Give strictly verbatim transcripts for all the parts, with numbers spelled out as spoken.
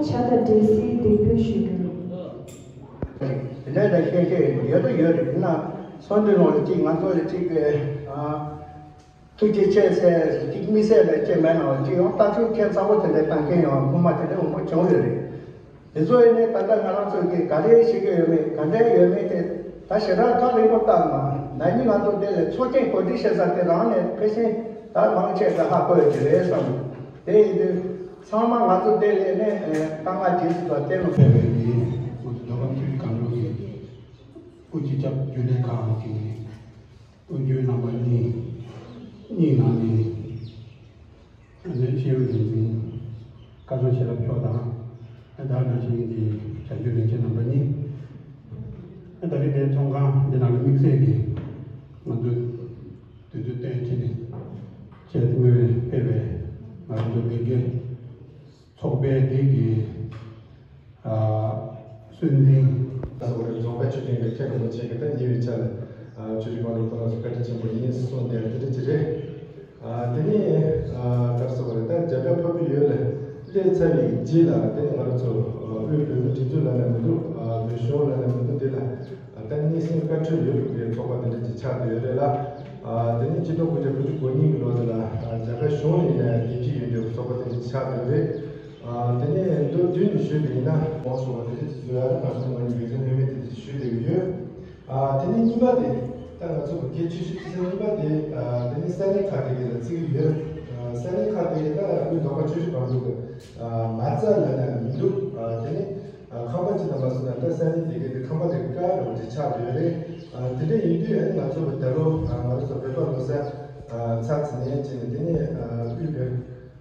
ཆ་དང་འབྲེལ་སའི་འདེགས་འབུལ་ཞུ་རྒྱུ། དེ་འདྲ་ཤེས་ཤེས་ཡོད་ད་ཡོད་རེད། ཡིན་ན་སོང་དུས་ནང་ལ་གཅིག་ང་ཚོ་ལ་གཅིག་གི་ཨ། ཐུགས་རྗེ་ཆེ་ཟེར་གཅིག་དམིགས་བསལ་ལ་ཅེས་མེད་ནའང་གཅིག་ཡང་ལྟ་ཚུལ་ཁྱད་མཚར་པོ་དེ་འདྲ་བཏང་མཁན་ཡང་སྔོན་མ་དེ་འདྲ་མང་པོ་བྱུང་ཡོད་རེད། དེ་ཚོ་ཡིན་ནའི་ད་ལྟ་ང་རང་ཚོ་གིས་ག་རེ་བྱེད་ཀྱི་ཡོད་མེད་ག་འདྲ་ཡོད་མེད་དེ་ད་ཞེ་དྲག་ཐག་རིང་པོ་བཏང་མ་ན་ནི་ང་ཚོ་དེ་ལས་ཚོགས་ཆེན་གོ་སྒྲིག་བྱེད་ས་དེ་རང་ནས་ཕལ་ཆེར་ད་མང་ཆེ་ད་ཧ་གོ་ཡོད་ཀྱི་རེད་བསམ། དེ་ཡིན་དུས་ཚང་མ་ང་ཚོ་དེ་ལས་ནས་དཀའ་ངལ་དེ་ཚོ་ལ་བརྟེན་ནས། སྤེལ་བའི་མདོ་ཁམས་ཆུ་བཞི་སྒང་དྲུག་གི་དབུ་ཁྲིད་སྐྱབས་རྒྱུན་ལས་ཁང་གི་དབུ་འབྱོར་རྣམ་པ་གཉིས། གཉིས་ནང་ནས་ཨ་ནི་ཤེས་ཡོན་འགན་འཛིན་སྐལ་བཟང་ཆོས་ལགས་མཆོག་དང་། ཨ་ད་ནང་བཞིན་གྱི་བྱ་རྒྱུ་ལས་བྱེད་རྣམ་པ་གཉིས། ཨ་ད་རེས་དེ་ཚོགས་ཁང་འདི་ནང་ལ་དམིགས་བསལ་གྱིས་ང་ཚོས་དུས་ཚོད་བཏོན་བྱས་ནས་ཆེད་དུ་དངོས་སྤེལ་བའི་ང་ཚོ་དགེ་རྒན་ཚོགས་པའི་འདི་གི་ཨ། སྲོལ་འཛིན། ད་བར་རྫོང་དཔོན་ཆོས་སྒྲོན་གྱིས་མཁན་རིན་པོ་ཆེ་གི་ད་ཉེ་བའི་ཆར་ཨ་ཆོས་རིག་དཔལ་འབྱོར་ཁོ་རང་ཚོ་བཀའ་དྲིན་ཆེན་པོ་ཡིན་གསུངས་བསྡད་པ་དེ་འདྲ་ཅིག་རེད། ཨ་དེ་ནས་ཨ་ག་རེ་ཟེར་དགོས་རེད། ད་རྒྱ་གར་འཕགས་པའི་ཡུལ་ལ་སླེབས་ཚར་བའི་རྗེས་ལ་དེ་ནས་ང་རང་ཚོ་ཨ་དབུས་བོད་མིའི་སྒྲིག་འཛུགས་ལབ་ན་མི་འདུག་ཨ་བོད་གཞུང་ལབ་ན་མི་འདུག་དེ་ལ་ཨ་ད་སྙན་སེང་བཀའ་འཁྲོལ་ཡོད་པའི་ཚོགས་པ་དེ་འདྲ་ཅིག་ཆགས་བསྡད་ཡོད་རེད་ལ། ཨ་དེ་ནས་ཆིག་སྟོང་དགུ་བརྒྱ་དགུ་བཅུ་གོ་གཉིས་ཀྱི་ལོ་དེ་ལ་ཨ་རྒྱ་གར་གཞུང་ལ་ཡིན་ན་ཡང་འགན་འཁྲི་ཡོད་འདོད་ཚོགས་པ་དེ་འདྲ་ཆགས་བསྡད་ཡོད་རེད། ཨ་དེ་ནས་མདོར་བསྡུས་ནས་ཞུས་པ་ཡིན་ན་མང་ཆེ་བ་དེ་འདྲ་ཅིག་བཟོ་ཡ་ལ་ང་ཚོ་ནང་གི་འགན་འཛིན་ལྷད་མེད་དེ་འདྲ་ཞུས་བསྡད་ཀྱི་ཡོད། ཨ་དེ་ནས་གཉིས་པ་དེ་ད་ང་ཚོ་གི་གལ་ཆེ་ཤོས་དེ་ཚོ་གཉིས་པ་དེ་ཨ་དེ་ནས་ས་གནས་ཁག་དེ་གའི་ལ་བརྩི་གི་ཡོད། ཨ་ས་གནས་ཁག་དེ་གའི་ད་དབུས་མདོ་ཁམས་ཆུ་བཞི་སྒང་དྲུག་གི་ཨ་མ་རྩ་ལབ་ན་མི་འདུག་ཨ་དེ་ནས་ཨ་ཁང་པ་ཅིག་དང་མ་སོང་ན་ད་ས་གནས་དེ་གའི་དེ་ཁང་པ་དེ་གའི་ཀ་ར་བ་ཅིག་ཆགས་ཡོད་རེད། ཨ་དེ་འདྲ་ཡིན་དུས་ཨ་ནི་ང་ཚོ་གི་ད་ལོ་ཨ་ང་རང་ཚོ་བོད་པ་ལོ་གསར་ཨ་ཚར་ཚར་ནས་བྱས་ནས་དེ་ནས་ཨ་དབུས་བོད་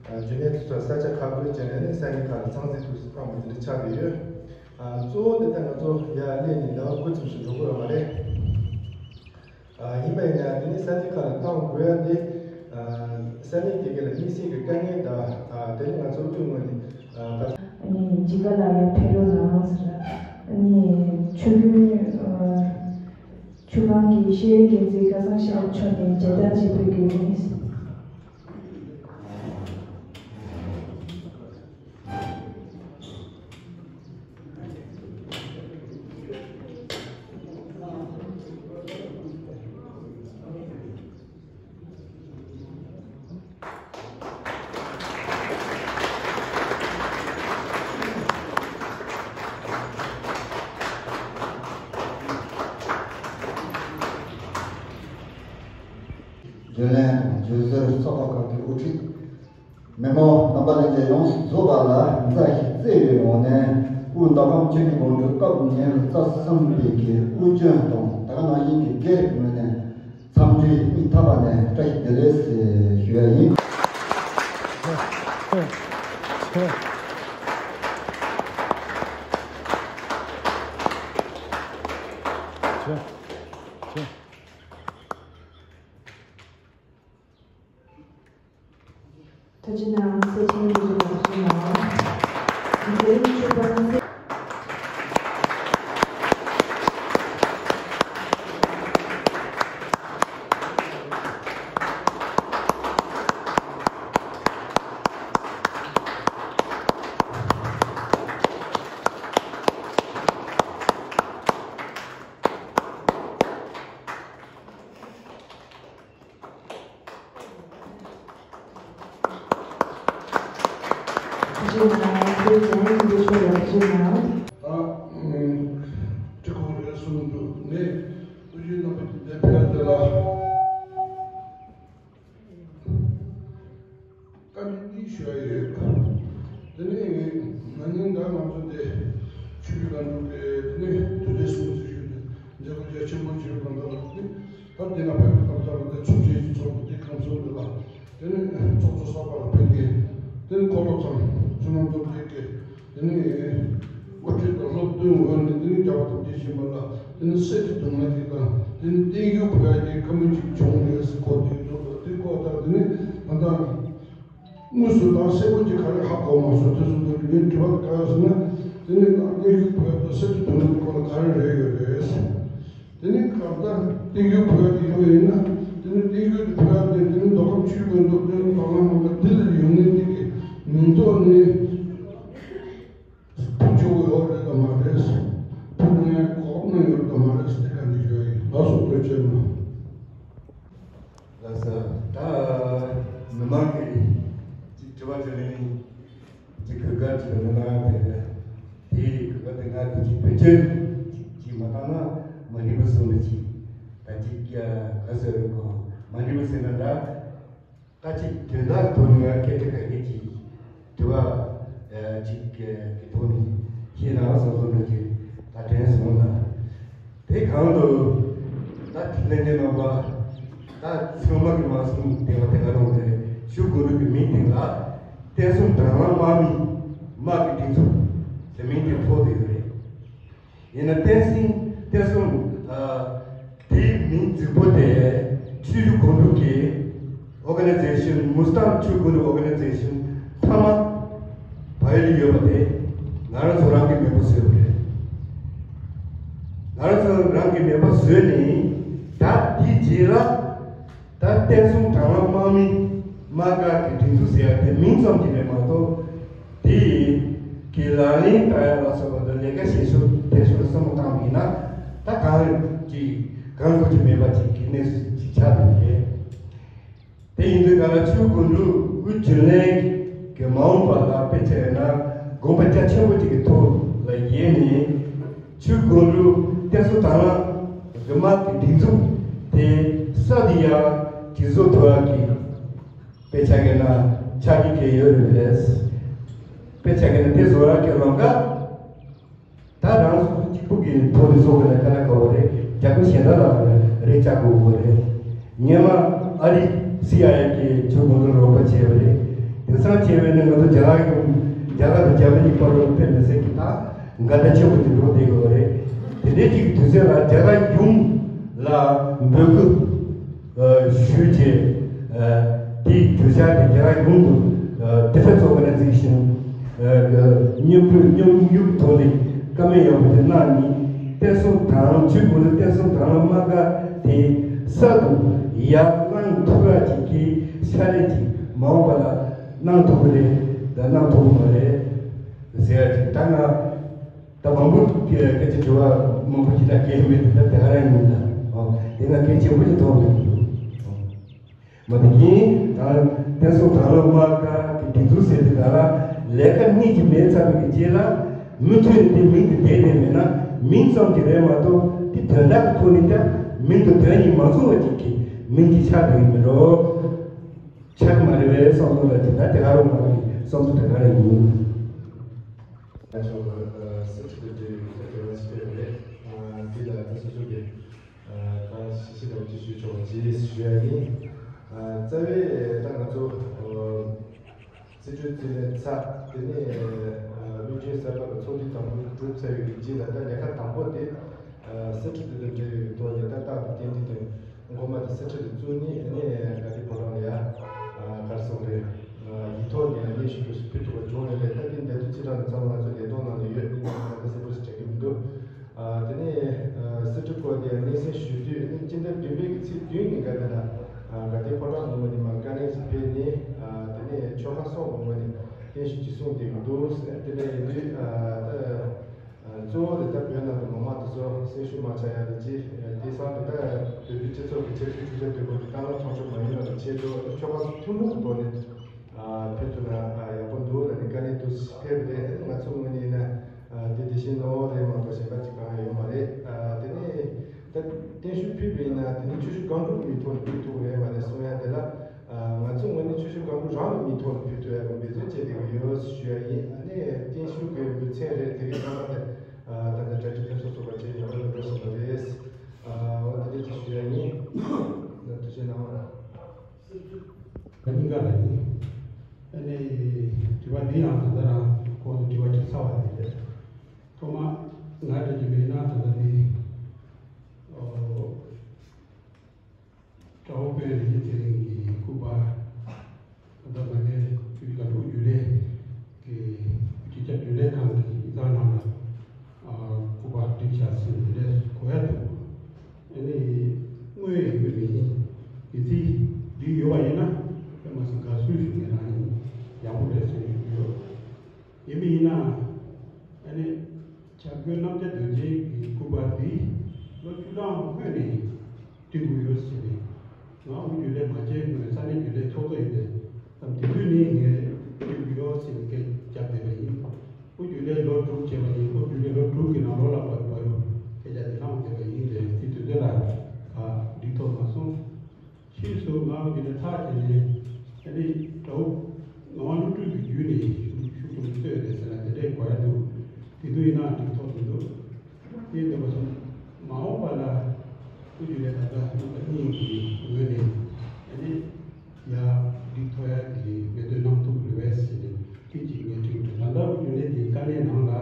ཨ་རྒྱུན་ལས་དེ་ཚོ་ས་ཆ་ཁག་ཁག་བྱས་ནས་ནི་ས་གནས་ཁག་ལ་ཚང་འཛིན་ཐུགས་སུ་བཏང་བ་དེ་འདྲ་ཆགས་ཡོད། ཨ་གཙོ་བོ་དེ་ལྟར་ང་ཚོ་ཡར་སླེབས་ནས་ཟླ་བ་དགུ་ཙམ་ཞིག་འགྲོ་གི་ཡོད་མ་རེད། ཨ་ཡིན་པ་ཡིན་ན་དེ་ནི་ས་གནས་ཁག་ལ་བཏང་དགོས་ཡ་དེ་ཨ་ས་གནས་དེ་ག་ལ་དམིགས་བསལ་གྱི་དཀའ་ངལ་དང་ཨ་དེ་ནི་ང་ཚོ་དབུས་ངོས་ནས་ཨ་ད། ཨ་ནི་འཇིགས་སྐར་ལགས་ཡར་ཕེབས་རོགས་གནང་ཟེར། ཨ་ནི་ཆོས་ཀུན་ཨ་ཆུ་སྒང་གི་ཤེས་ཡོན་འགན་འཛིན་སྐལ་བཟང་ཤེས་རབ་མཆོག་ནས་མཇལ་དར་ཅིག་ཕུལ་རྒྱུ་ཡིན། རྒྱུན་ལས་དང་བརྗོད་གསར་ཚོགས་པ་ཁག་གི་དབུ་ཁྲིད། མི་མང་རྣམ་པ་ལྷན་རྒྱས་ཡོངས་སུ་རྫོགས་པ་ལ་མཛའ་ཞིང་བརྩེ་བའི་ངང་ནས་དབུས་མདོ་ཁམས་ཆུ་བཞི་སྒང་དྲུག་སྐབས་ཉེར་གསུམ་པའི་གི་དབུ་སྐྱོན་དང་ད་ག་ནང་བཞིན་གྱི་སྒེར་ངོས་ནས་འཚམས་འདྲི་སྙིང་ཐག་པ་ནས་བཀྲ་ཤིས་བདེ་ལེགས་ཞུ་ཡ་ཡིན། ཐུགས་རྗེ་གནང་། སེར་ཆེན་རིན་པོ་ཆེ་ལགས་སོ་ནོ། འདིར་ཆུ་པ་ད་ཨ་ཨ་སྤྲུལ་སྐུ་རེ་གསུང་འདུག་ནས་ཨུ་ཡོན་རྣམ་པ་འདི་ཕེབས་དེ་ལ་བཀའ་འདྲི་གཉིས་ཞུ་ཡ་ཡོད། དེ་ནས་ན་ནིང་ད་ང་ཚོ་འདི་ཆུ་བཞི་སྒང་དྲུག་གི་དེ་ནས་དུས་དྲན་སྲུང་བརྩི་ཞུས་ཏེ་མཛད་སྒོ་རྒྱ་ཆེན་པོ་བྱས་པའི་སྒང་ཁ་ལ་དེ་ད་འདི་ན་ཕེབས་པའི་སྐབས་ལ་འདི་ཚོགས་ཆེན་ཞིག་ཚོགས་པ་འདི་ཁམས་གསུམ་འདི་ལ་དེ་ནས་ཚོགས་གཙོ་གསར་པ་ལ་ཕེབས་མཁན་དེ་ནས་སྐོར་ལོག་ཚང་ཆུ་ནང་མདོ་སྟོད་ཀྱི་དེ་ནས་དབུ་ཁྲིད་དང་སློབ་སྟོན་འོག་ནས་དེ་ནས་རྒྱལ་བ་དང་དེ་བཞིན་པ་ལ་དེ་ནས་གསེར་གྱི་གདུང་ལ་ཅིག་དང་དེ་ནས་བརྟན་བཞུགས་ཕུལ་ཡ་ཅིག་བཀའ་མོལ་ཅིག་བྱུང་ཡོད་ཟེར་གོ་དེ་འདུག་དེ་གོ་ལྟར་དེ་ནས་ང་དང་དངོས་སུ་དང་གསལ་པོ་ཅིག་ག་རེ་ཧ་གོ་མ་སོང་། དེ་སོང་དུས་ངའི་དྲི་བ་དེ་ག་རེ་ཟེར་ན་དེ་ནས་ད་བརྟན་བཞུགས་ཕུལ་ཡ་དང་གསེར་གྱི་གདུང་ལ་གི་སྐོར་ལ་ག་རེ་རེད་ཡོད་རེད། དེ་ནས་གང་ལྟར་བརྟན་བཞུགས་ཕུལ་ཡ་དེ་ཡོད་ཡིན་ན་དེ་ནས་བརྟན་བཞུགས་དེ་ཕུལ་ཡ་དེ་དེ་ནས་མདོ་ཁམས་ཆུ་བཞི་སྒང་དྲུག་དེ་ནས་དྭགས་ལྷ་མང་ག་དེ་ལ་ཡོང་མཁན་ཅིག་གི་མིང་ཐོག་ནས། ལགས་སོ། ད་མི་མང་གིས་ཅིག་དྲི་བ་དྲིས་ལན་ཅིག་གི་བཀའ་ཅིག་མི་གནང་དེ་དེའི་གི་བཀའ་དེ་ང་གི་ཅིག་བེད་སྤྱོད་ཅིག་ཅིག་མ་བཏང་ན་མ་འགྲིག་པ་བཟོ་འདྲ་ཅིག་ད་ཅིག་ག་ཟེར་རེད་གོ་མ་འགྲིག་པ་ཟེར་ན་འདྲ། ད་ཅིག་དོན་དག་ཐོག་ནས་ང་སྐད་ཆ་ག་གེ་ཅིག་དྲི་བ་ཅིག་གི་ཐོག་ནས་བཤད་ན་བསམ་བསམ་འདྲ་ཅིག་ད་དྲན་སོང་ལ། དེ་གང་དུ་ད་ལྷན་རྒྱས་རྣམ་པ་ད་ཚང་མ་གི་མ་གསུང་དེ་བ་དེ་ག་རང་རེད། ཆུ་དགུ་རུ་གི་མིང་དེ་ལ་བསྟན་སྲུང་དྲག་ལམ་དམག་མི་དམག་གི་སྒྲིག་འཛུགས་དེ་མིང་དེ་ཐོགས་བསྡད་ཡོད་རེད། ཡིན་ན་བསྟན་སྲིད་བསྟན་སྲུང་ཨ་དེའི་མིང་རྫིག་པོ་དེ་ཆུ་བཞི་སྒང་དྲུག་གི་ཨོ་ག་ནི་ཛེ་ཤན་མུ་སི་ཏང་ཆུ་སྒང་དྲུག་ཨོ་ག་ནི་ཛེ་ཤན་མཐའ་མ་བལ་ཡུལ་ཡོད་པ་དེ་ང་རང་ཚོ་རང་གི་མེས་པོ་བཟོས་པ་རེད། ང་རང་ཚོ་རང་གི་མེས་པོ་བཟོས་ནས་ད་དེའི་རྗེས་ལ། ད་བསྟན་སྲུང་དྲག་ལམ་དམག་མི་དམག་སྒར་གྱི་སྒྲིག་འཛུགས་ཟེར་ཡ་དེ་མིང་ཙམ་གྱིས་རེད་མ་གཏོགས། དེ་ཡི་གི་ལག་ལེན་བསྟར་ཡ་ལ་སོགས་པ་དང་ལས་ཀ་བྱེད་ཕྱོགས་དེ་ཚོ་ལ་བསམ་བློ་བཏང་བ་ཡིན་ན་ད་གང་གི་གང་དགོས་ཀྱི་མེད་པ་ཅིག་གི་གནས་ཚུལ་ཅིག་ཆགས་འདུག་གས། དེ་ཡིན་དུས་ག་ལ་ཆུ་དགུ་འབྲུ་དབུས་རྒྱུན་ལས་ཀྱི་མ་འོངས་པ་ལ་དཔེ་ཆ་ཡོད་ན་དགོངས་པ་རྒྱ་ཆེན་པོ་ཅིག་གི་ཐོག་ལ་ཡེ་ནས། ཆུ་དགུ་འབྲུ་བསྟན་སྲུང་དྲག་ལམ་དམག་གི་སྒྲིག་འཛུགས་དེ་གསར་དུ་ཡར་ཅིག་བཟོ་ཐུབ་ཡག་གི་དཔེ་ཆ་གི་ནང་ཆ་རྐྱེན་གལ་ཡོད་རེད། དཔེ་ཆ་གི་ནང་དེ་བཟོ་ཡག་གི་ལམ་ཁ་ད་རང་སོ་སོ་གཅིག་པུ་གི་ཐོག་ནས་བཟོ་དགོས་ན་དཀའ་ལས་ཁག་པོ་རེད། རྒྱ་གར་གཞན་དག་ལ་རེ་བཅག་དགོས་པ་རེད། སྔོན་མ་ཨ་རི་སི་ཨའི་ཨེ་གིས་ཆུ་དགུ་འབྲུ་རོགས་པ་བྱས་པ་རེད། དེང་སང་བྱས་པས་ནི་ང་ཚོ་རྒྱ་གར་གྱི་རྒྱ་གར་དང་རྒྱ་མི་གཉིས་བར་ལ་དཔེ་མི་སྲིད་ཀྱི་ད། འགལ་ཟླ་ཆེན་པོ་ཅིག་འགྲོ་བསྡད་ཡོད་རེད། དེ་འདྲའི་ཅིག་དུས་ཚོད་ལ་རྒྱ་གར་གཞུང་ལ་འབོད་སྐུལ་ཞུས་རྗེས། དེའི་གྲོས་འཆར་དེ་རྒྱ་གར་གཞུང་དུ་དེ་ཚོ་ཚོགས་པ་ནས་གཟིགས་ཤིང་། མཉམ་འབྲེལ་མཉམ་ཉམས་ཐོག་ནས་བཀའ་མོལ་ཡག་པོ་ཞིག་གནང་ནས་བསྟན་སྲུང་དྲག་ལམ་ཆུ་དགུ་འབྲུ་བསྟན་སྲུང་དྲག་ལམ་དམག་སྒར་དེ་གསར་དུ་ཡར་བསླངས་ཐུབ་ཡག་ཅིག་གི་ཕྱག་ལས་ཅིག་མ་འོངས་པ་ལ་གནང་ཐུབ་ཀྱི་རེད་དང་གནང་ཐུབ་ཀྱི་མ་རེད། ཟེར་ཡ་ཅིག་ད་ང་ད་མང་པོ་སྐད་ཆ་དྲི་བ་མང་པོ་ཞིག་ད་སྐད་མེད་དེ་ད་དེ་ག་རང་ཡིན་ད། ཨོ་དེ་ང་སྐད་ཆེན་པོ་ཞིག་ཐོག་མེད་འདུག་མ་དེ་ཡིན་ད་བསྟན་སྲུང་དྲག་ལམ་དམག་སྒར་གྱི་སྒྲིག་འཛུགས་ཟེར་དེ་ག་ལ་ལས་ཀ་གཉིས་ཀྱི་མེད་ཚར་བའི་རྗེས་ལ་མུ་མཐུད་དེ་མིང་དེ་བསྡད་དེ་མེད་ན་མིང་ཙམ་གྱིས་རེད་མ་གཏོགས་དེ་དོན་དག་གི་ཐོག་ནས་ཀྱང་མིང་དེ་དོན་གཉིས་མ་མཚུངས་པ་ཅིག་གི་མིང་གཅིག་ཆགས་འགྲོ་གི་མི་འགྲོ། ཆགས་མ་རེད་པས་བསམ་བློ་ལ་ཇི་ལྟར་དེ་ག་རུ་མ་གི་བསམ་ཚུལ་དེ་ག་རེ་ཡིན། ང་ཚོ་སྲིད་ཁྲི་དེ་འདྲའི་ཐད་དེ་བ་ཞིག་སྤེལ་བ་རེད། འདི་ལ་ང་ཚོ་ཚོ་གི་གང་ཞིག་ཞིག་ལ་འོས་ཞུ་ཆོག་པ་ཅེས་ཞུ་ཡ་ཡིན། རྩ་བའི་ད་ང་ཚོ་སྲིད་གྲོས་རྩིས་ལེན་ཚར་དེ་ནས་དམིགས་ཡུལ་གསར་པ་གི་ཚོགས་འདུ་དང་པོ་གྲུབ་ཚར་བའི་རྗེས་ལ་ད་ལས་ཀ་དང་པོ་དེ་སྲིད་ཁྲི་དེ་དང་འབྲེལ་བའི་ཐོག་ནས་ད་རྟག་ཏུ་རྟེན་འབྲེལ་དེ། འགོ་མ་དེ་སྲིད་ཁྲི་དེ་བཙུགས་ནས་ཨ་ནི་དགའ་ལྡན་ཕོ་བྲང་ལ་ཡ་གར་སོང་རེད། ཡིག་ཐོག་ནས་ཨ་ནི་ཞུ་དགོས་སུ་ཕུལ་ཐུབ་པ་བྱུང་རེད་རེད། ད་དེ་འདས་དུས་ཅི་དྲག་ནས་ཚང་མ་ང་ཚོ་ལས་དོན་ནང་ལ་ཡོད་ནི་ང་ཚོ་གསལ་པོ་ཞིག་དྲན་གྱི་མི་འདུག་དེ་ནས་སྲིད་ཁྲི་སྐོར་དེ་སྙན་སེང་ཞུ་དུས་ཨ་ནི་སྤྱི་ཟླ་བདུན་པའི་གི་ཚེས་བདུན་ཉིན་ཀ་དེ་ལ་དགའ་ལྡན་ཕོ་བྲང་ངོས་ནས་མར་བཀའ་ལན་ཞིག་ཕེབས་ནས་དེ་ནས་ཆོལ་ཁ་སོགས་ངོས་ནས་སྙན་ཞུ་ཅིག་གསུངས་བསྡད་ཀྱི་འདུག་དེ་འདྲ་ཡིན་དུས་ད། གཙོ་བོ་དེ་ལྟར་བོད་ནང་གི་མི་མང་དེ་ཚོ་སེམས་ཤུགས་མ་ཆག་ཡ་དེ་གཅིག་དེང་སང་དེ་ལྟར་བོད་པའི་སྤྱི་ཚོགས་ཀྱི་ཆབ་སྲིད་འཁྲུག་ཆ་དོད་པོ་དེ་བཏང་ལ་ཆོག་ཆོག་མ་ཡིན་ནོ་དེ་ཆེད་དུ་ཆོལ་ཁ་ཐུན་མོང་གི་ཐོག་ནས་ཕེབས་ཐུབ་ན་ཡག་པོ་འདུག་ལབ་ནས་བཀའ་ལན་འདུག་ཕེབས་པ་རེད། ང་ཚོ་ངོས་ནས་ཡིན་ན་དེ་དེ་བཞིན་ནོ་རེད་མ་གཏོགས་གཞན་པ་ཅིག་གང་ཡང་ཡོད་མ་རེད། དེ་ནས་ད་བརྟན་བཞུགས་ཕུལ་བ་ཡིན་ན་དེ་ནི་ཆུ་བཞི་སྒང་དྲུག་གི་མིང་ཐོག་ནས་ཕུལ་ཐུབ་ཀྱི་རེད་མ་རེད་གསུང་ཡ་དེ་ལ། ང་ཚོ་ངོས་ནས་ཆུ་བཞི་སྒང་དྲུག་རང་གི་མིང་ཐོག་ནས་ཕུལ་ཐུབ་ཡག་གི་འབད་བརྩོན་བྱེད་བསྡད་ཀྱི་ཡོད་ཞུ་ཡ་ཡིན། ཨ་ནི་བརྟན་བཞུགས་ཀྱི་མི་ཚན་རེད་དེ་གའི་རྣམ་པ་དེ་ད་ལྟ་གྲ་སྒྲིག་ཕེབས་བསུ་སོགས་པ་བྱས་ཡོང་བ་ལ་འགྲོ་བཞིན་པ་རེད། འོ་དེ་འདྲ་ཅིག་ཞུ་ཡ་ཡིན། ཐུགས་རྗེ་གནང་། ད་གཉིས་ཀ་ལ་ཡིན། ཨ་ནི་དྲི་བ་འདི་ཡང་ད་ལྟ་རང་གོང་དུ་དྲི་བ་དྲིས་ཚར་བ་རེད། ཐོག་མ་ང་འདྲ་ཅིག་མིན་ན་ད་ལྟ་འདི། ཀྲའོ་པེ་ལི་ཚེ་རིང་གི་སྐུ་པར། ད་ལྟ་ང་ཚོའི་བོད་ཀྱི་དྭགས་པོ་རྒྱུན་ལས་ཀྱི་སྤྱི་ཁྱབ་རྒྱུན་ལས་ཁང་གི་ཡིག་ཚང་ནང་ལ་སྐུ་པར་བསྒྲིགས་བཞག་ཟིན་འདི་འདྲས་གོ་ཡ་འདུག་ཨ་ནི་དངོས་ཡོད་མི་ཡིན་གི་ཚིག་འདི་ཡོད་པ་ཡིན་ན་དཔེ་མ་སྲིད་དགའ་བསུ་ཞུ་མཁན་རང་ཡིན། ཡག་པོ་རེད་ཟེར་ཞུ་གི་ཡོད། ཡིན་མིན་ཡིན་ན། ཨ་ནི། བྱ་རྒོད་གནམ་བྱ་རྡོ་རྗེ་གི་སྐུ་པར་འདི་ལོ་བཅུ་གྲངས་སྔོན་ནས་ རྒྱུན་ལས་ཚོགས་གཙོ་ཡིན་པས། ད་དེ་དུས་ནས་ངས་ཁྱོད་རྒྱུན་ཡོད་ཟེར་ནས་སྐད་རྒྱབ་བསྡད་པ་ཡིན། ཁོ་རྒྱུན་ལས་ལོ་དྲུག་བྱས་པ་ཡིན། ཁོ་རྒྱུན་ལས་ལོ་དྲུག་གི་ནང་ལོགས་ལ་བབས་པ་ཡོད། སྐད་ཆ་དེ་ལྷང་བསྡད་པ་ཡིན་རེད། དེ་དུས་དེ་ལ་ག་འགྲིག་ཐུབ་མ་སོང་། ཕྱིས་སུ་ང་རྒྱུན་ལས་ཐག་བཅད་ནས་ཨ་ནི་དགྲ་བོ་ངག་དབང་ཀླུ་སྒྲུབ་ཀྱི་བརྒྱུད་ནས་ཤུགས་ཆུང་ཆུང་བཏོད་རེད་ཟེར་ན་དེ་འདྲས་གོ་ཡ་འདུག་དེ་དུས་ཡིན་ན་འགྲིག་ཐུབ་མི་འདུག་དེ་འདྲ་བ་སོང་། མ་འོངས་པ་ལ་སྐུ་མདུན་ནས་ད་ལྟ་རྣམ་པ་གཉིས་ཀྱི་ངོས་ནས་ཨ་ནི་ཡར་འགྲིག་ཐུབ་ཡ་གི་འབད་བརྩོན་གནང་ཐུབ་རེད་པས་ཟེར་ནས་དེ་གཅིག་ངས་དྲིས་འདུག་ད་ལྟ་སྐུ་མདུན་ནས་དེའི་བཀའ་ལན་ནང་ལ་ཨ་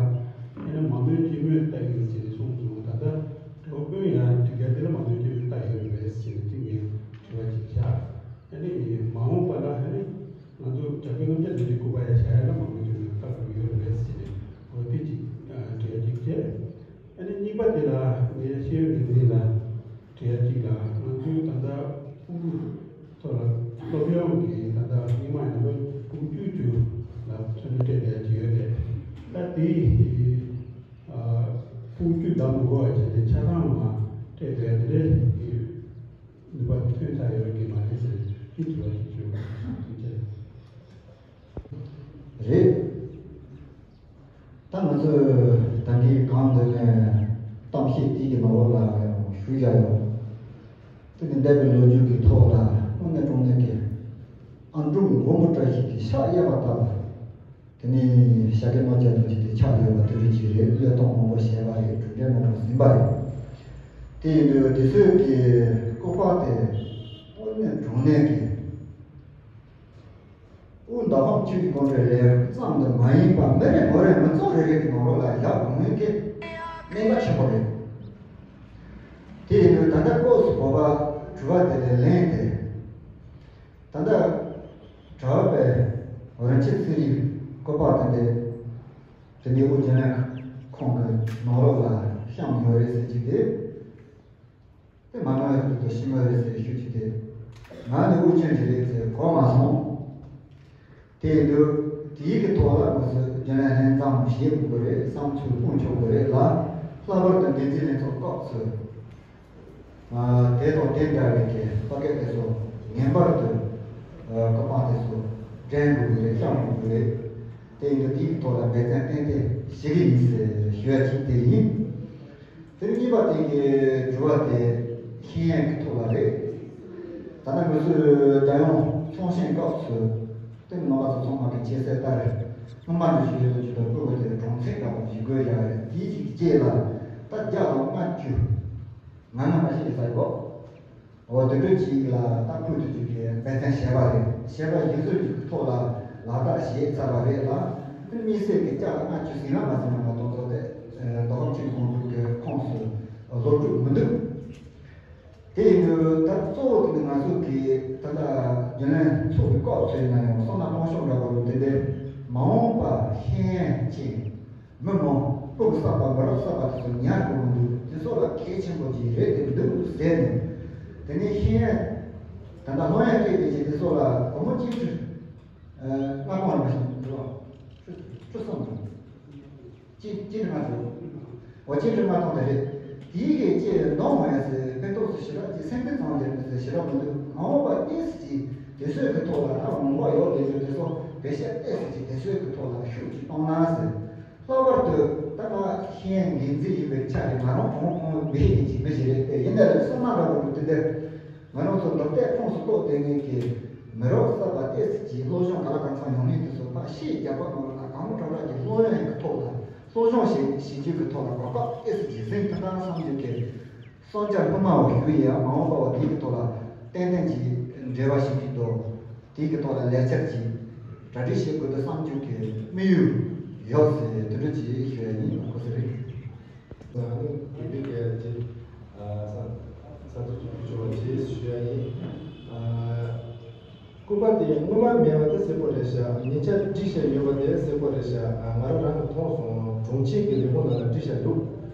ནི་མང་མོས་སྤྱི་མོས་ལྟ་ཡིན་ཟེར་ནས་གསུངས་སོང་། ད་ལྟ་དགྲ་བོ་དཔོན་ཡང་དུས་རྒྱུན་དེ་ལ་མང་མོས་སྤྱི་མོས་ལྟ་ཡོད་རེད་པས་ཟེར་ནས་དེ་ངས་དྲི་བ་གཅིག་བཞག་ཨ་ནི་མ་འོངས་པ་ལ་ཨ་ནི་ང་ཚོ་བྱ་རྒོད་རྣམ་རྒྱལ་འདི་འདྲའི་སྐུ་པར་ཡ་བཞག་ཡ་ལ་མང་མོས་སྤྱི་མོས་ལྟ་དགོས་ཡོད་རེད་པས་ཟེར་ནས་འོ་དེ་གཅིག་དྲི་བ་གཅིག་བྱས། ཨ་ནི་གཉིས་པ་དེ་ལ་ངས་ཤེས་ཡོན་ལས་འཛིན་ལ་དྲི་ཡ་གཅིག་ལ། ང་ཚོའི་ད་ལྟ་ཕྲུ་གུ་ཚོ་ལ་སློབ་ཡོན་གྱི་ད་ལྟ་སྔོན་མ་ཡིན་ན་ཕྲུ་གུ་བཅུ་བཅུ་ལ་ཚོན་སྤྲད་བསྡད་ཀྱི་ཡོད་རེད། ད་དེ་ཨ་ཕྲུ་གུ་བཅུ་བདམས་དགོས་པ་བྱས་ཏེ་ཆ་ཚང་མ་སྤྲད་བསྡད་དེ་འདྲའི་ནུས་པ་ཐོན་ཚར་ཡོད་ཀྱི་མ་རེད་ཟེར་དེ་དྲི་བ་ཞིག་ཞུ་བ་ཐུགས་རྗེ་ཆེ། རེད། ད་ང་ཚོས་ད་གིན་གང་འདོད་ནས་གཏམ་བཤད་དེ་གི་ནང་ལོགས་ལ་ཞུ་བཞག་ཡོད། དེ་ནི་འདས་པའི་ལོ་རྒྱུས་ཀྱི་ཐོག་ལ་དངོས་གནས་དྲང་གནས་ཀྱི་ཨ་འབྲུག་མགོན་པོ་བཀྲ་ཤིས་ཀྱི་ཕྱག་གཡས་པ་ལྟ་བུ། དེ་ནི་ཤཱཀྱ་རྣམ་རྒྱལ་རྡོ་རྗེ་དེ་ཕྱག་གཡོན་པ་དེ་འདྲ་ཅིག་རེད། བློས་གཏོང་མང་པོ་བྱས་པ་རེད། གྲུབ་འབྲས་མང་པོ་ཟིན་པ་རེད། དེ་ཡིན་དུས་དེ་ཚོའི་གི་སྐུ་པར་དེ་དངོས་གནས་དྲང་གནས་ཀྱི་དབུ་མདའ་ཁམས་ཆོས་ཀྱི་དགོན་པའི་ལས་རིམ་ཙམ་དུ་མ་ཡིན་པར་མི་རེ་ངོ་རེ་མི་ཚོགས་རེ་རེ་གི་ནང་ལོགས་ལ་བཞག་དགོས་ངེས་ཀྱི་གནད་འགག་ཆེན་པོ་རེད། དེ་ཡིན་དུས་ད་ལྟ་སྐབས་སུ་བབ་པ་དྲི་བ་དེ་ལས་ལན་དེ། ད་ལྟ་གྲྭ་པའི་རིན་ཆེན་ཚེ་རིང་སྐུ་པར་དེ་འདྲ་དེ་འདྲའི་དབུ་འབྱེད་ལས་ཁང་གི་ནང་ལོགས་ལ་བཤམས་ཡོད་རེད་ཟེར་གྱི་དེ། དེ་མ་ནོར་ཡག་ཏུ་ཤི་མ་རེད་ཟེར་ཞུ་གྱི་དེ། ང་ནི་དབུ་ཅན་གྱི་རེད་ཟེར་གོ་མ་སོང་། དེ་ཡིན་དུས་དེའི་གི་ཐོག་ལ་ང་ཚོས་རྒྱུན་ལས་ལྷན་འཛོམས་བྱེད་དགོས་རེད། བསམ་ཚུལ་གསུང་ཆོག་གི་རེད་ལ། ལྷག་པར་དུ་འགན་འཛིན་ལྷན་ཚོགས་སྐབས་སུ། ཨ། དེ་དང་དེ་འདྲ་བའི་གི་ཕ་སྐད་དེ་ཚོ་ངེས་པར་དུ་ཨ། སྐུ་པར་དེ་ཚོ་འགྲེམས་དགོས་ཀྱི་རེད། བཤམས་དགོས་ཀྱི་རེད། དེ་ཡིན་དུས་དེའི་ཐོག་ལ་འབད་བརྩོན་ཏན་ཏན་བྱེད་ཀྱི་ཡིན་ཟེར་ཞུ་ཡ་གཅིག་དེ་ཡིན། དེ་རིང་གཉིས་པ་དེ་གི་དྲི་བ་དེ་ཤེས་ཡོན་གྱི་ཐོག་ལ་རེད། ད་ལྟ་ང་ཚོས་རྒྱལ་ཡོངས་ཚོགས་ཆེན་སྐབས་སུ་དེ་ནང་པ་ཚོ་ཚང་མ་གི་ཁྱད་གསལ་ལྟར་སྔོན་མ་འདི་ཞུ་ཡོད་ཀྱི་དང་པོ་དེ་གྲངས་ཚད་འདྲ་པོ་ཞིག་དགོས་ཡ་རེད། དེའི་གཅིག་རྗེས་ལ་ད་བརྒྱ་དང་ལྔ་བཅུ། ང་ང་མ་ཤེས་ས་ཡོད། འོ་དེ་འདྲ་ཅིག་ལ་ད་ཕུལ་དུ་བཅུག་གི་འབད་བརྩོན་བྱས་པ་རེད། བྱས་པ་གཞི་བཟོ་ཅིག་གི་ཐོག་ལ་ལག་བསྟར་བྱས་ཚར་བ་རེད་ལ། དེ་དམིགས་བསལ་གྱི་བརྒྱ་དང་ལྔ་བཅུ་ཟིན་ན་མ་ཟིན་ན་མ་གཏོགས་ཚོགས་དེ་མདོ་ཁམས་སྤྱི་ཁྱབ་ཁོངས་གཏོགས་ཀྱི་ཁོངས་སུ་བཟོ་བཅུག་མི་འདུག་དེ་ཡིན་དུས་ད་གཙོ་བོ་དེ་ནི་ང་ཚོ་གི་ད་ལྟ་རྒྱུན་ལས་ཚོགས་པའི་སྐབས་སུ་ཡིན་ན་ཡང་བསམ་བློ་གཏོང་ཕྱོགས་འདྲ་བོ་དེ་འདྲའི་མ་འོངས་པ་ཤེས་ཡོན་ཅན། མི་མང་སྤུ་གུ་གསར་པ་མི་རབས་གསར་པ་དེ་ཚོ་ཉར་དགོས་མི་འདུག་དེ་ཚོ་ལ་གལ་ཆེན་པོ་ཅིག་རེད་དེ་འདུག་ཟེར་ནས། དེ་ནས་ཤེས་ཡོན་ད་ལྟ་སློབ་ཡོན་སྤྲད་དེ་ཅིག་དེ་ཚོ་ལ་སྒོར་མོ་གཅིག་ཁྲི་ལྔ་སྟོང་རེ་མ་ཞིག་འདུག་ཁྲི་ཁྲི་གསུམ་འདུག་གཅིག་གཅིག་ཁྲི་ལྔ་སྟོང་། འོ་གཅིག་ཁྲི་ལྔ་སྟོང་དེ་རེད། དེའི་གི་ཅིག་འདང་མ་ཡོད་ཟེར་ཕན་ཐོགས་སུ་ཞེ་དྲག་ཅིག་སེམས་ཁྲལ་ཚང་རྒྱབ་མི་ཟེར་ཞེ་དྲག་མི་འདུག་མ་འོངས་པ་ཏོག་ཙམ་ཅིག་དེ་ཚོའི་གི་ཐོག་ལ་ད་མང་པོ་ཡོད་དེ་ཚོ་དེ་ཚོ་བེད་སྤྱོད་ཏོག་ཙམ་ཅིག་དེ་ཚོའི་གི་ཐོག་ལ་ཤུགས་ཅིག་གཏོང་ན་ཟེར། ལྷག་པར་དུ་ད་ང་ཤེས་ཡོན་འགན་འཛིན་ཡིན་པའི་ཆ་ནས་ང་རང་གོང་གོང་མི་ཤེས་མཁན་ཅིག་མི་ཞིག་རེད་དེ། ཡིན་ནའི་ལས་བསོད་ནམས་འདྲ་བོ་འདུག་དེ་འདིར་ང་རང་ཚོ་འབྲོག་སྡེ་ཁོངས་སུ་གཏོགས་བསྡད་མཁན་གྱི་མི་རབས་གསར་པ་ཏོག་ཙམ་ཅིག་སློབ་སྦྱོང་ག་ལ་གང་འཚམ་ཡོང་མཁན་དེ་ཚོ་ཕར་ཤེས་རྒྱག་པ་ངོ་ལ་གང་དྲག་དྲག་གི་སློབ་ཡོན་གྱི་ཐོག་ལ་སློབ་སྦྱོང་བྱེད་བྱེད་རྒྱུ་གི་ཐོག་ལ་གོ་སྐབས་ཏོག་ཙམ་ཅིག་ཟིན་ཐུབ་ན་བསམ་རྒྱུ་དེ་བསམ་འཆར་སྔོན་མ་བ་ཞུ་ཡས། མ་འོངས་པ་བ་དེའི་གི་ཐོག་ལ་ཏན་ཏན་གྱིས་འབྲེལ་བ་ཞིག་ཏུ་དེའི་གི་ཐོག་ལ་ལས་འཆར་གྱིས་གྲ་སྒྲིག་བྱེད་དགོས་འདུག་བསམ་རྒྱུ་གི་དམིགས་ཡུལ་ཡོད་ཟེར་དེ་འདྲ་ཅིག་ཞུ་ཡ་ཡིན། ཁོ་ཚོ་རེད། ཨ་ནི་དགེ་འདུན་གྱི་ཅིག་ཨ་ས་ས་ཚུགས་ཀྱི་ཕུལ་ཆོག་པ་ཅིག་ཞུ་ཡ་ཡིན། ཨ་སྐུ་པར་དེ་སྔོན་མ་མེད་པ་དེ་གསལ་པོ་རེད་ཤག་ཉེ་ཆར་བྲིས་བཞག་ཡོད་པ་དེ་གསལ་པོ་རེད་ཤག་ཨ་ང་རང་རང་གིས་མཐོང་སོང་། གྲོང་ཁྱེར་གྱི་ལས་ཁུངས་ནང་ལ་བྲིས་བཞག་འདུག་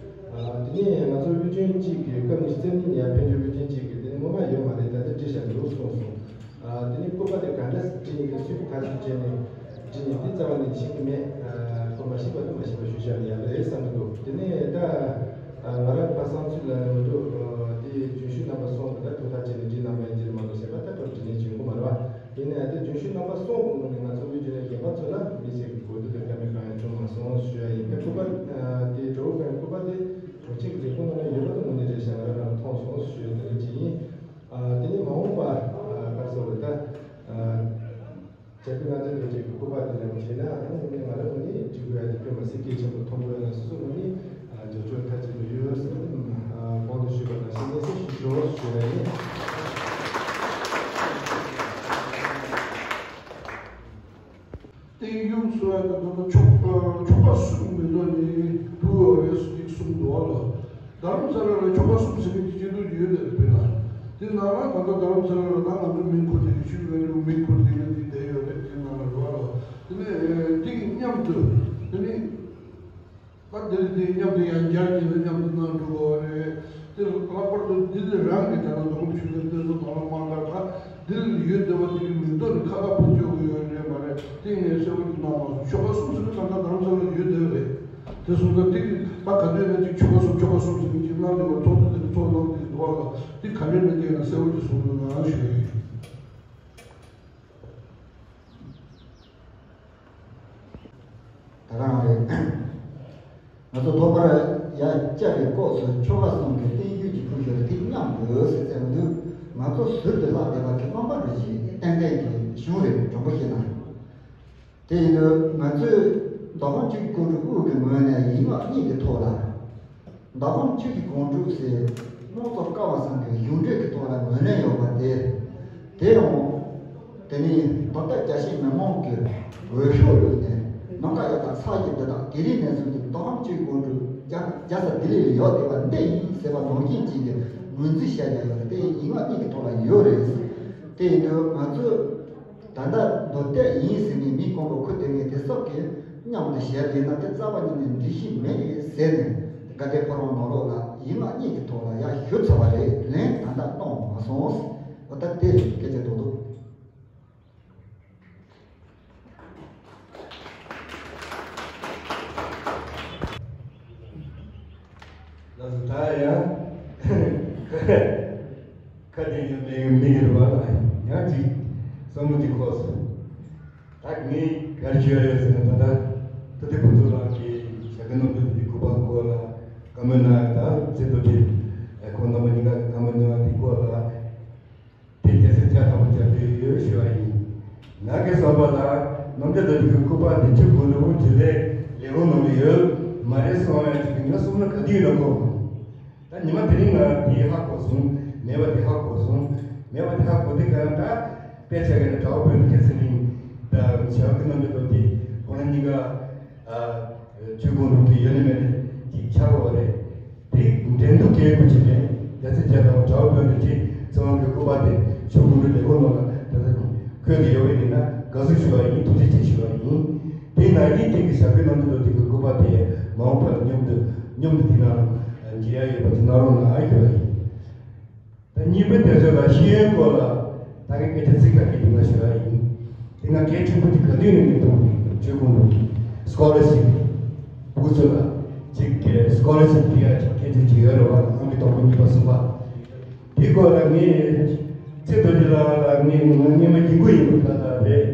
ཨ་དེ་ནས་ང་ཚོ་དབུས་རྒྱུན་གཅིག་གི་སྐབས་ནས་རྩེ་གཉིས་ནས་ཡར་ཕེབས་འབྱོར་དབུས་རྒྱུན་གཅིག་གི་དེ་ནི་སྔོན་མ་ཡོད་མ་རེད། ད་ལྟ་བྲིས་བཞག་འདུག་གསུངས་སོང་། ཨ་དེ་ནས་སྐུ་པར་དེ་ག་འདྲ་སེ་བྲིས་ཡིན་གྱི་སུས་ག་ཚོད་བྱས་ནས་བྲིས་ཡིན་དེ་རྩ་བ་ནས་ཤེས་ཀྱི་མེད། ཨ་ཁོ་མ་ཤེས་པ་དེ་མ་ཤེས་པ་ཞུ་བཞག་ཡག་རེད་བསམ་གྱི་འདུག་དེ་ནས་ད་ཨ་ང་རང་ཕར་བསམ་ཚུལ་ལ་མི་འདུག་ཨ་དེ་རྒྱུན་ཞུ་རྣམ་པ་སོང་གི་ད་ཐུགས་ཐག་བཅད་ནས་བྲིས་གནང་བ་ཡིན་གྱི་རེད་མ་གཏོགས་གཞན་པ་ད་ཕར་བྲིས་ནས་བྱུང་གི་མ་རེད་བ། སོང་། དགོངས་ནས་ང་ཚོ་བོད་བརྒྱུད་ནས་རྒན་པ་ཚོ་ལ་མི་ཞིག་གི་གོ་བསྡུར་དང་བཀའ་མོལ་གང་ཡང་བྱུང་མ་སོང་ཞུ་ཡ་ཡིན། ཕན་སྐུ་པར་དེ་གྲོགས་པོ་ཕན་སྐུ་པར་དེ་གྲོགས་མཆན་གྱི་ལས་ཁུངས་ནང་ལ་ཡོད་པ་དང་མ་ནི་རེད་ཤག་ང་རང་རང་མཐོང་སོང་ཞུ་ཡ་དེ་འདྲ་ཅིག་ཡིན། དེ་ནས་མ་འོངས་པ་ག་རེ་ཟེར་བ་རེད་ད། བྱ་དུས་ང་ཚོའི་ལོ་རྒྱུས་ཀྱི་སྐུ་པར་དེ་ལེན་པ་བྱས་ན་ཨ་ནི་ང་རང་ངོས་ནས་འཇུག་དགོས་ཡ་དེ་དཔེ་མ་སྲིད་གལ་ཆེན་པོ་མཐོང་དགོས་ཡ་ལ་སོ་སོ་ངོས་ནས་རྒྱབ་སྐྱོར་མཐའ་གཅིག་ཏུ་ཡོད་ཟེར་ནས་གོང་དུ་ཞུས་པ་ནང་བཞིན་སྙན་སེང་ཞུ་རོགས་ཞུ་ཡ་ཡིན། བསྟན་ཡུམ་གསུང་བ་དང་ད་ལྟ་ཆོ་ག་ཆོ་ག་གསུམ་མི་འདུག་ནི་བུ་བ་རེ་སུ་ཅིག་གསུམ་འདུག་བ་ལ། རྡ་རམ་ས་ལ་ལ་ཆོ་ག་གསུམ་ཟེར་མཁན་གྱི་སྤྱི་འཐུས་ཡོད་རེད་དཔེར་ན། དེ་ནང་ལ་ད་ལྟ་རྡ་རམ་ས་ལ་ལ་ད་ང་ཚོ་མིང་འཁོར་དེ་གི་ཆུ་བེད་ལུག་མིང་འཁོར་དེ་གི་དེ་བསྡད་ཡོད་རེད། དེ་ནང་ལ་རོ་ལ་དེ་ནས་དེ་གི་མཉམ་དུ་དེ་ནི་ད་དེ་རིང་དེ་མཉམ་དུ་ཡང་བསྐྱར་གྱིས་ནས་མཉམ་དུ་གནང་འགྲོ་དགོས་པ་རེད། དེ་ལྷག་པར་དུ་འདི་ལ་རང་གི་ད་ལྟ་འཛམ་བུ་གླིང་ཆོས་ལྡན་སྟོན་ཚོགས་དང་བླངས་དམག་སྒར་ཁག་འདི་ལ་ཡོད་བསྡད་པ་དེ་གི་མིང་ཐོག་ནས་ཁ་ཁ་ཕུབ་ཆོག་གི་ཡོད་རེད་མ་རེད། དེ་ངས་གསལ་པོ་ཅིག་གནང་མ་སོང་། ཆོ་ག་གསུམ་ཟེར་ན་ད་ལྟ་རྡ་རམ་ས་ལ་ཡོད་བསྡད་པ་རེད། དེ་སོང་ཙང་དེ་གི་ད་ག་དུས་ནས་ཅིག་ཆོ་ག་གསུམ་ཆོ་ག་གསུམ་ཟེར་ནས་ཅིག་གནང་བསྡད་པ་ཚོགས་འདུ་དེ་ཚོགས་གནང་བསྡད་འདུག་བ་ལ། དེ་ག་ལེར་མེད་དེ་ན་གསལ་པོ་ཅིག་གསུང་དགོས་ང་ཞུ་ཡ་ཡིན། ད་རང་རེད། ང་ཚོ་ཐོག་མར་ཡ་བཅར་བའི་སྐབས་སུ་ཆོ་ག་གསུམ་གྱི་བསྟན་བཅོས་ཀྱི་ཕུལ་བྱུང་དེ་མཉམ་དུ་ཟེར་བཙལ་འདུག་ང་ཚོ་ཟུར་དུ་ལྷག་བསྡད་པ་གི་རྣམ་པ་རེ་ཞིག་ཏན་ཏན་གྱི་གཞུང་རེད། དྲང་པོ་བཤད་ན། དེ་ཡིན་དུས་ང་ཚོས་མདོ་ཁམས་ཆོས་ཀྱི་སྒང་དྲུག་དབུས་ཀྱི་ངོས་ནས་ཡན་ལག་གཉིས་ཀྱི་ཐོག་ལ། མདོ་ཁམས་ཆོས་ཀྱི་སྒང་དྲུག་ཟེར་རྨོག་རྩོམ་སྐལ་བ་བཟང་གི་གཞུང་འབྲེལ་གྱི་ཐོག་ལ་ངོས་ལེན་ཡོད་པ་དེ། དེ་ཡང་། དེ་ནི་ད་ལྟ་རྒྱ་ཆེ་མི་མང་གི་འོས་ཤོག་བླུགས་ནས་ནམ་མཁའ་ཡར་དང་ས་གཞི་འདི་དག་དེ་རིང་ནས་བཟུང་སྟེ་མདོ་ཁམས་ཆོས་ཀྱི་སྒང་དྲུག་རྒྱ་རྒྱལ་ས་ལྡི་ལི་ལ་ཡོད་བསྡད་པ་འདི་ཡིན་ཟེར་བ་ནང་བཞིན་ཅིག་གི་ངོས་འཛིན་བྱས་ཡོད་རེད། དེ་ཡན་ལག་གཉིས་ཀྱི་ཐོག་ལ་ཡོད་རེད། དེ་ཡིན་དུས་ང་ཚོས། ད་ལྟ་མདོ་སྟོད་ཡིན་ཟེར་ནས་མི་ཁོང་པ་ཁུ་དེ་ངས་དེ་སོགས་ཀྱི་མཉམ་དུ་བཞག་དེ་ན་དེ་རྩ་བ་ཉིད་ནས་འགྲིག་གི་མེད་ཟེར་ནས་དགའ་ལྡན་ཕོ་བྲང་ནང་ལོགས་ལ་ཡན་ལག་གཉིས་ཀྱི་ཐོག་ལ་ཡར་ཞུ་ཚར་བ་རེད། ལན་ད་ལྟ་གནང་མ་སོང་། འོ་ད་དེ་རེད། སྐད་ཆ་རྡོག་རྡོག་ལགས་སོ། ད་ཡང་ཁ་དེ་ཉོ་མེད་མི་ཡོད་པ་ལ་ཡང་ཅིག་བསམ་བློ་ཅིག་འཁོར་སོང་། ད་ངས་ག་རེ་ཞུ་ཡ་ཡོད་ཟེར་ན། ད་ལྟ་ཐུབ་བསྟན་ཕུན་ཚོགས་ལགས་ཀྱིས་ཞྭ་སྐྱིད་རྣམ་གྲོལ་དེ་སྐུ་པར་སྐོར་ལ་བཀའ་མོལ་གནང་ཡ། ད་ཚེ་རྡོ་རྗེ་ཁོང་རྣམ་པ་གཉིས་ཀ་གི་བཀའ་མོལ་གནང་ཡ་དེ་སྐོར་ལ། དེ་རྒྱལ་སྲས་བརྒྱ་ཐམ་པ་བརྒྱ་དེ་ཡོད་ཞུ་བ་ཡིན། ང་གི་བསམ་པ་ལ་རྣམ་རྒྱལ་རྡོ་རྗེ་གི་སྐུ་པར་འདི་ཆོས་སྒང་དྲུག་དབུ་འབྱེད་ལས་ལས་ཁུངས་ནང་ལ་ཡོད་མ་རེད་གསུང་ཡ་ཅིག་གི་ང་བསམ་བློ་ག་དུས་ཡིན་ན་འཁོར། ད་ཉི་མ་དེ་རིང་ང་དེ་ཧ་གོ་སོང་། མེད་པ་དེ་ཧ་གོ་སོང་། མེད་པ་དེ་ཧ་གོ་དུས་ག་ད་དཔེ་ཆ་གི་ནི་གྲྭ་བ་བོད་ཀྱི་ཚེ་རིང་ད་བྱ་བ་གི་རྣམ་རྒྱལ་རྡོ་རྗེ་ཁོང་རང་གཉིས་ཀ་ཆོས་སྒང་དྲུག་དེ་ཡོད་ནི་མེད་ནི་ཅིག་ཆགས་པ་རེད། དེ་འགྲན་བསྡུར་སྐད་འབོད་བྱས་ནས་རྒྱལ་སྲས་བརྒྱ་དང་གྲྭ་བ་དཔོན་དུ་ཅིག་ཚེ་དབང་གི་སྐུ་པར་དེ་ཆོས་སྒང་དྲུག་ལས་ཁུངས་ནང་ལ་ད་ལྟ་འཁོད་དེ་ཡོད་པ་ཡིན་ན་དགའ་བསུ་ཞུ་བ་ཡིན། ཐུགས་རྗེ་ཆེ་ཞུ་བ་ཡིན། དེ་ནང་བཞིན་ཅིག་གི་ཞྭ་སྐྱིད་རྣམ་གྲོལ་རྡོ་རྗེ་གི་སྐུ་པར་དེ་མ་འོངས་པར་མཉམ་དུ་མཉམ་དུ་དེ་ནང་མཇལ་ཡ་ཡོད་པ་ཅིག་གནང་རོགས་གནང་ཞུ་བ་ཡིན། ད་གཉིས་པའི་དེ་ཚོ་ལ་ཤེས་ཡོན་སྐོར་ལ་ད་གིན་སྐད་ཆ་ཚིག་ཁ་ཤས་དེ་ང་ཞུ་ཡ་ཡིན། དེ་ང་གལ་ཆེན་པོ་དེ་ག་དུས་ནས་ངས་མཐོང་གི་ཆོས་ཁུངས་ནས་སི་ཀོ་ལར་ཤིབ་ཕྲུ་གུ་ཚོ་ལ་ཅིག་གི་སི་ཀོ་ལར་ཤིབ་སྤྲད་ཡ་ཅིག་སྐད་ཆ་ཅིག་ཡོད་རེད་བ། ཨང་ཀི་དང་པོ་གཉིས་པ་གསུམ་པ་དེ་སྐོར་ལ་ངས་ཚེ་རྡོ་རྗེ་ལགས་ལ་ངས་ང་སྔོན་མ་ཡིན་གོ་ཡིན་པ་ག་ལ་རེད།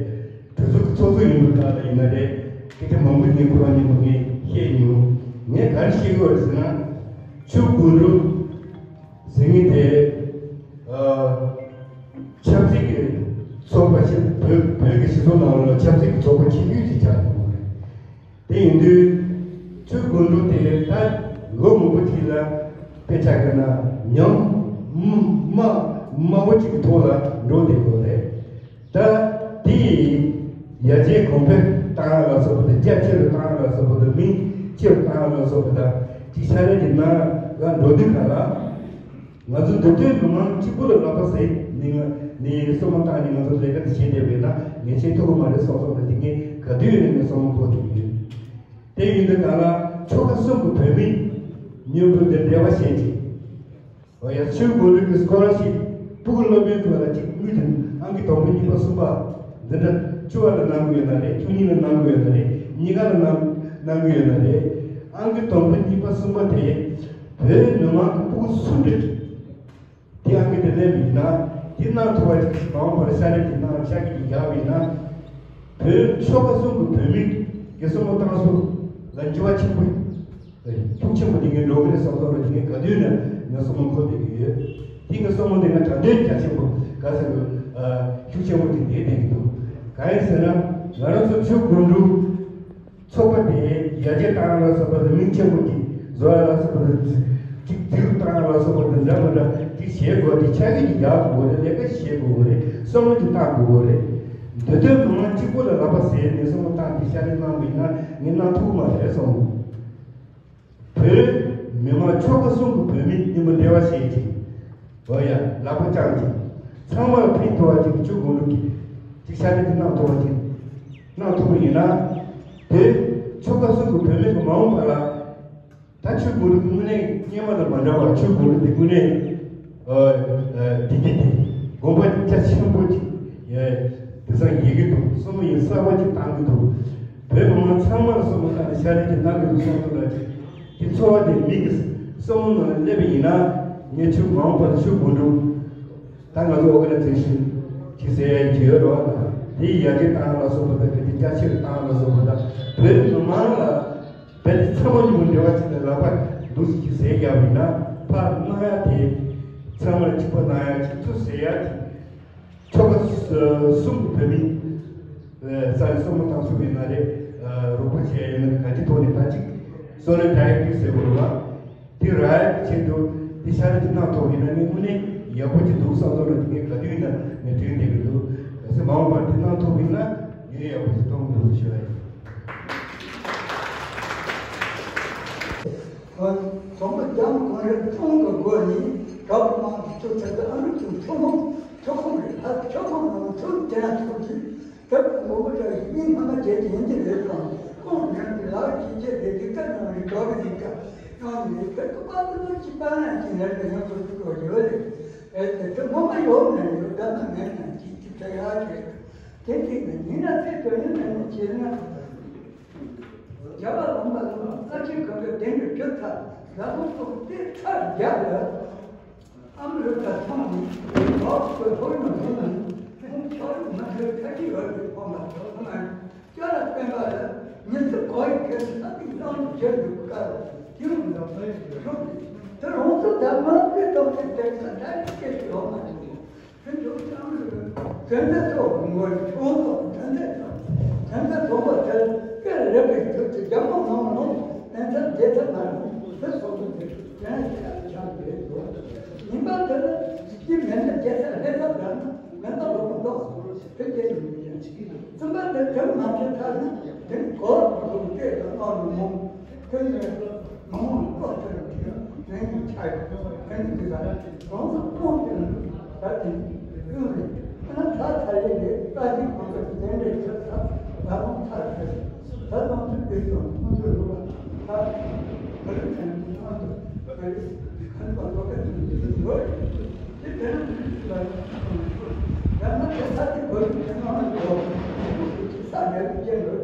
གྲོས་ཚོགས་ཀྱི་ཚོགས་གཙོ་ཡིན་པ་ག་ལ་ཡིན་ན་རེད། སྐད་ཆ་མང་པོ་ངས་ཁོ་རང་ཉིད་ལ་ངས་བཤད་མྱོང་། ངས་ག་རེ་བཤད་གི་ཡོད་རེད་ཟེར་ན། ཆོས་སྒང་དྲུག་ཟེར་མཁན་དེ། ཨ། ཆབ་སྲིད་ཀྱི་ཚོགས་པ་ཞིག་བོད་བོད་ཀྱི་སྤྱི་ཚོགས་ནང་ལ་ཆབ་སྲིད་ཀྱི་ཚོགས་པ་ཆེ་ཤོས་ཅིག་ཆགས་ཡོད་པ་རེད། དེ་ཡིན་དུས་ཆོས་སྒང་དྲུག་དེ་ད་ལོ་མང་པོ་ཅིག་ལ་དཔེ་ཆ་གི་ནང་ཉམས་དམའ་དམའ་པོ་ཅིག་གི་ཐོག་ལ་འགྲོ་བསྡད་ཡོད་རེད། ད་དེ་ཡར་རྒྱས་གོང་འཕེལ་བཏང་ཡ་ལ་སོགས་པ་དང་རྒྱ་ཆེ་རུ་བཏང་ཡ་ལ་སོགས་པ་དང་མིང་ཆེ་རུ་བཏང་ཡ་ལ་སོགས་པ་དང་ཅིག་ཕྱག་ལས་ཀྱི་ནང་ལ་འགྲོ་དུས་ག་ལ། ང་ཚོ་འདི་དུས་མི་མང་གཅིག་པུ་ལ་ལག་པ་ཟིན་ནས་ང་ནས་སོ་མ་བཏང་ནས་ང་ཚོ་ལས་ཀ་འདི་བྱེད་བསྡད་པས་ན་ངས་བྱེད་ཐུབ་ཀྱི་མ་རེད་བསམ་བསམ་ལ་དེ་ངས་ག་དུས་ཡིན་ནས་ངས་བསམ་བློ་འཁོར་ཐུབ་ཀྱི་ཡོད། དེ་ཡིན་དུས་ག་ལ་ཆོལ་ཁ་གསུམ་གྱི་བོད་མི་མཉམ་དུ་འདི་འབྲེལ་བ་བྱེད་ཅིང་། འོ་ཡ། ཆོས་སྒང་དྲུག་གི་སི་ཀོ་ལར་ཤིབ་ཕྲུ་གུ་སློབ་ཡོན་ཐོག་ལ་གཅིག་དངུལ་དེ་ཨང་ཀི་དང་པོ་གཉིས་པ་གསུམ་པ་འཛིན་གྲྭ་བཅུ་པ་ལ་གནང་གི་ཡོད་ན་རེད། བཅུ་གཉིས་ལ་གནང་གི་ཡོད་ན་རེད། གཉིས་ཀ་ལ་གནང་གནང་གི་ཡོད་ན་རེད། ཨང་ཀི་དང་པོ་གཉིས་པ་གསུམ་པ་དེ་བོད་མི་མང་གི་ཕྲུ་གུ་སུ་འདྲ་དེ་ཨང་ཀི་དེ་ལེན་པ་ཡིན་ན་དེ་གནང་ཐུབ་པ་ཅིག་མ་འོངས་པར་ཤ་ལས་ཀྱི་ནང་ཤ་ཀི་ཅིག་རྒྱག་པ་ཡིན་ན། བོད་ཆོལ་ཁ་གསུམ་གྱི་བོད་མི་གི་བསམ་བློ་བཏང་ས་ལ་འགྱུར་བ་ཆེན་པོ་ཤུགས་ཆེན་པོ་དེ་ངས་འགྲོ་གི་རེད་བསམ་བསམ་རེད། དེ་ངས་ག་དུས་ནས་ངའི་བསམ་བློ་འཁོར་བསྡད་ཀྱི་ཡོད། དེ་ངའི་བསམ་བློ་དེ་ངས་དྲང་དོན་རྒྱ་ཆེན་པོ་ག་ཟེར་དགོས། ཤུགས་ཆེན་པོ་དེ་འདས་བསྡད་ཀྱི་འདུག་གང་ཡིན་ཟེར་ན། ང་རང་ཚོ་ཆོས་སྒོར་འགྲོ། ཚོགས་པ་དེ་ཡར་རྒྱས་བཏང་ཡ་ལ་སོགས་པ་དང་མིང་ཆེན་པོ་ཅིག་བཟོ་ཡ་ལ་སོགས་པ་དང་ཅིག་འཛུགས་བཏང་ཡ་ལ་སོགས་པ་དང་འདྲ་མི་འདྲ་ཅིག་བྱེད་དགོས། དེ་ཆ་གི་ཅིག་རྒྱག་དགོས་རེད། ལས་ཀ་ཞིག་བྱེད་དགོས་རེད། བསམ་བློ་ཅིག་བཏང་དགོས་རེད། འདི་དོན་མི་མང་གཅིག་པོ་ལ་ལག་པ་ཟེར་ནས་བསམ་བློ་བཏང་དེ་ཤ་ལས་གནང་བ་ཡིན་ན་ངས་གནང་ཐུབ་ཀྱི་མ་རེད་བསམ། བོད་མི་མང་ཆོལ་ཁ་གསུམ་གྱི་བོད་མི་མཉམ་པོ་འབྲེལ་བ་བྱེད་ཅིང་། འོ་ཡ་ལག་པ་བརྐྱངས་ཅིང་། ཚང་མར་ཕན་ཐོགས་པ་ཅིག་ཆོས་སྒོར་འགྲོ་གི་ཅིག་ཤ་ལས་ཅིག་གནང་ཐུབ་པ་ཅིག་གནང་ཐུབ་པ་ཡིན་ན། དེ་ཆོལ་ཁ་གསུམ་གྱི་བོད་མི་གི་མ་འོངས་པ་ལ། ད་ཆོས་སྒོར་འགྲོ་དངོས་གནས་སྔོན་མ་དང་མ་འདྲ་བར་ཆོས་སྒོར་འགྲོ་དེ་དངོས་གནས་ཨ་ཨ་བདེ་སྐྱིད་དེ་དགོངས་པ་རྒྱ་ཆེན་པོ་ཅིག་ཡ་དེང་སང་ཡོད་ཀྱི་འདུག་བསམ་བློ་ཡང་གསར་པ་ཅིག་བཏང་གི་འདུག་བོད་མི་མང་ཚང་མར་བསམ་བློ་བཏང་ནས་ཤ་ལས་ཅིག་གནང་གི་འདུག་བསམ་བློ་འདྲ་ཅིག་དེ་ཚོར་བ་དེ་མི་གི་བསམ་བློ་ནང་ལ་སླེབས་པ་ཡིན་ན། ངས་ཆོས་མ་འོངས་པར་ཆོས་སྒོར་འགྲོ། ད་ང་ཚོ་ཨོ་ག་ན་ཚེ་ཤིང་ཅིག་ཟེར་ཡ་ཅིག་ཡོད་རེད་བ། དེ་ཡར་རྒྱས་བཏང་ཡ་ལ་སོགས་པ་དང་གལ་ཏེ་རྒྱ་ཆེར་བཏང་ཡ་ལ་སོགས་པ་དང་བོད་མི་མང་ལ་རྦད་དེ་ཚང་མ་མཉམ་པོ་འབྲེལ་བ་བྱས་ནས་ལག་པ་འདུག་སེ་ཅིག་ཟེར་རྒྱབ་ཡིན་ན། ཕར་གནང་ཡ་དེ་ཚང་མར་གཅིག་པ་གནང་ཡ་ཅིག་ཚུར་ཟེར་ཡ་ཅིག་ཆོལ་ཁ་གསུམ་གྱི་བོད་མི་ས་ནས་བསམ་བློ་བཏང་ཐུབ་ཡོད་ན་རེད། རོགས་པ་བྱས་ཡོད་ན་རེད། ག་ཅི་ཐོག་ནས་ད་ཅིག་བསམ་བློ་ཌའི་རེག་ཊིབ་ཟེར་དགོས་རེད་བ། དེ་རག་ཡ་ཆེད་དུ་དེ་ཤ་ལས་ཅིག་གནང་ཐུབ་ཡིན་ན་ངས་དངོས་གནས་ཡག་པོ་ཅིག་འདུག་བསམ་བསམ་རེད། དེ་ངས་ག་དུས་ཡིན་ན་ངས་དྲན་བསྡད་ཀྱི་འདུག་གལ་སྲིད་མ་འོངས་པར་དེ་གནང་ཐུབ་ཡིན་ན་ངས་ཡག་པོ་ཅིག་གཏོང་གི་འདུག་ཞུ་བ་ཡིན། དགོན་དགོན་པ་རྒྱ་མི་གོང་རིམ་ཚོགས་པའི་སྒོ་ནས་གྲྭ་པ་མང་དུ་བཅུག་ཚར་ཏེ། ཨ་རི་གཙུག་ལག་མཆོད་ཁང་། མཆོད་ཁང་རེད། ལྷ་མཆོད་ཁང་ནང་མཆོད་རྟེན་ཐུགས་རྗེ་ཐུབ་པའི་མགོན་པོ་ལྟ་བུའི་སྙིང་ཐག་པ་བཅད་ཀྱི་ཡིན་གྱི་རེད་དང་། ཁོང་ཉམས་ཀྱི་ལག་ཅི་བྱེད་དེ་སྡིག་ཅག་རྣམས་རིག་གྲོགས་རེ་ཡིན་ཀ། ཡང་ནི་ཁྱོད་ཀྱི་དཔའ་བོ་ཅི་དཔའ་ལན་ཅི་ལན་དུ་ཡང་ཁོ་ཚོ་ཡོད་རེད། ཨེ་དེ་ཚོ་ངོ་མ་ཡོད་ནས་ཡོད། ད་ན་མེད་ན་ཅི་ཅི་ཚ་ཡ་རེད། དེ་དེ་ནི་ཡིན་ན་ཚེ་དོན་ཡིན་ན་ནི་བྱེད་ན། རྒྱལ་བ་ལུང་པ་ལུང་ཨ་ཆེན་ཁ་བའི་གདན་དུ་བཞུགས་ཚར། ལ་ཁོ་ཚོ་དེ་ཚར་རྒྱབ་ལ། ཨ་མི་རི་ཀ་ཚང་ནས་ལོག་སྟེ་ཧོར་ནང་ལྷུང་ནས་ཁོང་ཆོས་ལུགས་མི་སྒེར་ཁ་ཅིག་ཡོད་པའི་ཁོངས་ལ་ལྷུང་ནས། སྐྱོ་ལ་བསྟན་པ་ལ་ཉི་ཚེ་གོ་ཡི་ཁེ་ས་ཏིག་ལོང་བྱེད་འདུག་སྐབས་དེའུ་འདྲ་མོའི་རོགས་དེ་རོང་ཚོ་དར་མ་དེ་ཐོག་དེ་དེང་སང་ད་སྐད་ཡོད་མ་རེད། ཁྱོད་ཚོ་ཨ་མི་རི་ཀའི་དོན་དག་ཐོག་ངོ་ཆུང་ཚོ་དོན་དག་ཐོག་དོན་དག་ཐོག་པ་དེར་སྐད་རེ་བའི་དུས་ཚོད་རྒྱ་མོ་ནང་ནང་དོན་དག་བརྗེད་ཐབས་མ་རེད། དེ་སོགས་པ་དེ་དོན་དག་ཆགས་ཆགས་བྱས་འདུག་ཡིན་པ་དེ་ནི་དེ་མེད་ན་རྒྱལ་ས་ལྷ་ས་ལ་མེ་ཏོག་ལོ་མ་འདུག་དེ་སྐད་དུ་མི་ཡང་ཅིག་གིས་བཙུན་པ་དེ་དོན་མ་བྱེད་ཐབས་ནི་དེ་གོ་རུ་སྐད་དུ་གནང་ནས་མོ་དེ་ནས། མང་པོ་དེར་ནས་ཆགས་ཡོད། དེ་ནི་དེ་ལ་རང་ཚོ་སྤོང་དེ་ནི་ད་དེ་ནི་ཀུན་རེད། ཁོ་ན་ད་ད་ཡིན་རེད། ད་དེ་ཁོ་ཚོ་དེ་འདྲའི་ཆོས་ད་ད་རུང་ཚར་ཐལ། ད་རུང་ཚུར་དེ་ཚོ་ཁོ་ཚོའི་རུ་བ་ད་ག་རེ་ཚན་གྱི་ཁོ་ཚོ་ག་རེ་ཁོ་ཚོ་ལོ་ཀ་དེ་ཚོ་ཡོད་རེད། དེ་དེ་ནི་དེ་ཚོ་ལ་ཡང་ན་དེ་ད་དེ་གོ་རིགས་དེ་ནང་ལ་ཡོད། ས་ཡ་རིགས་ཅན་ཡོད།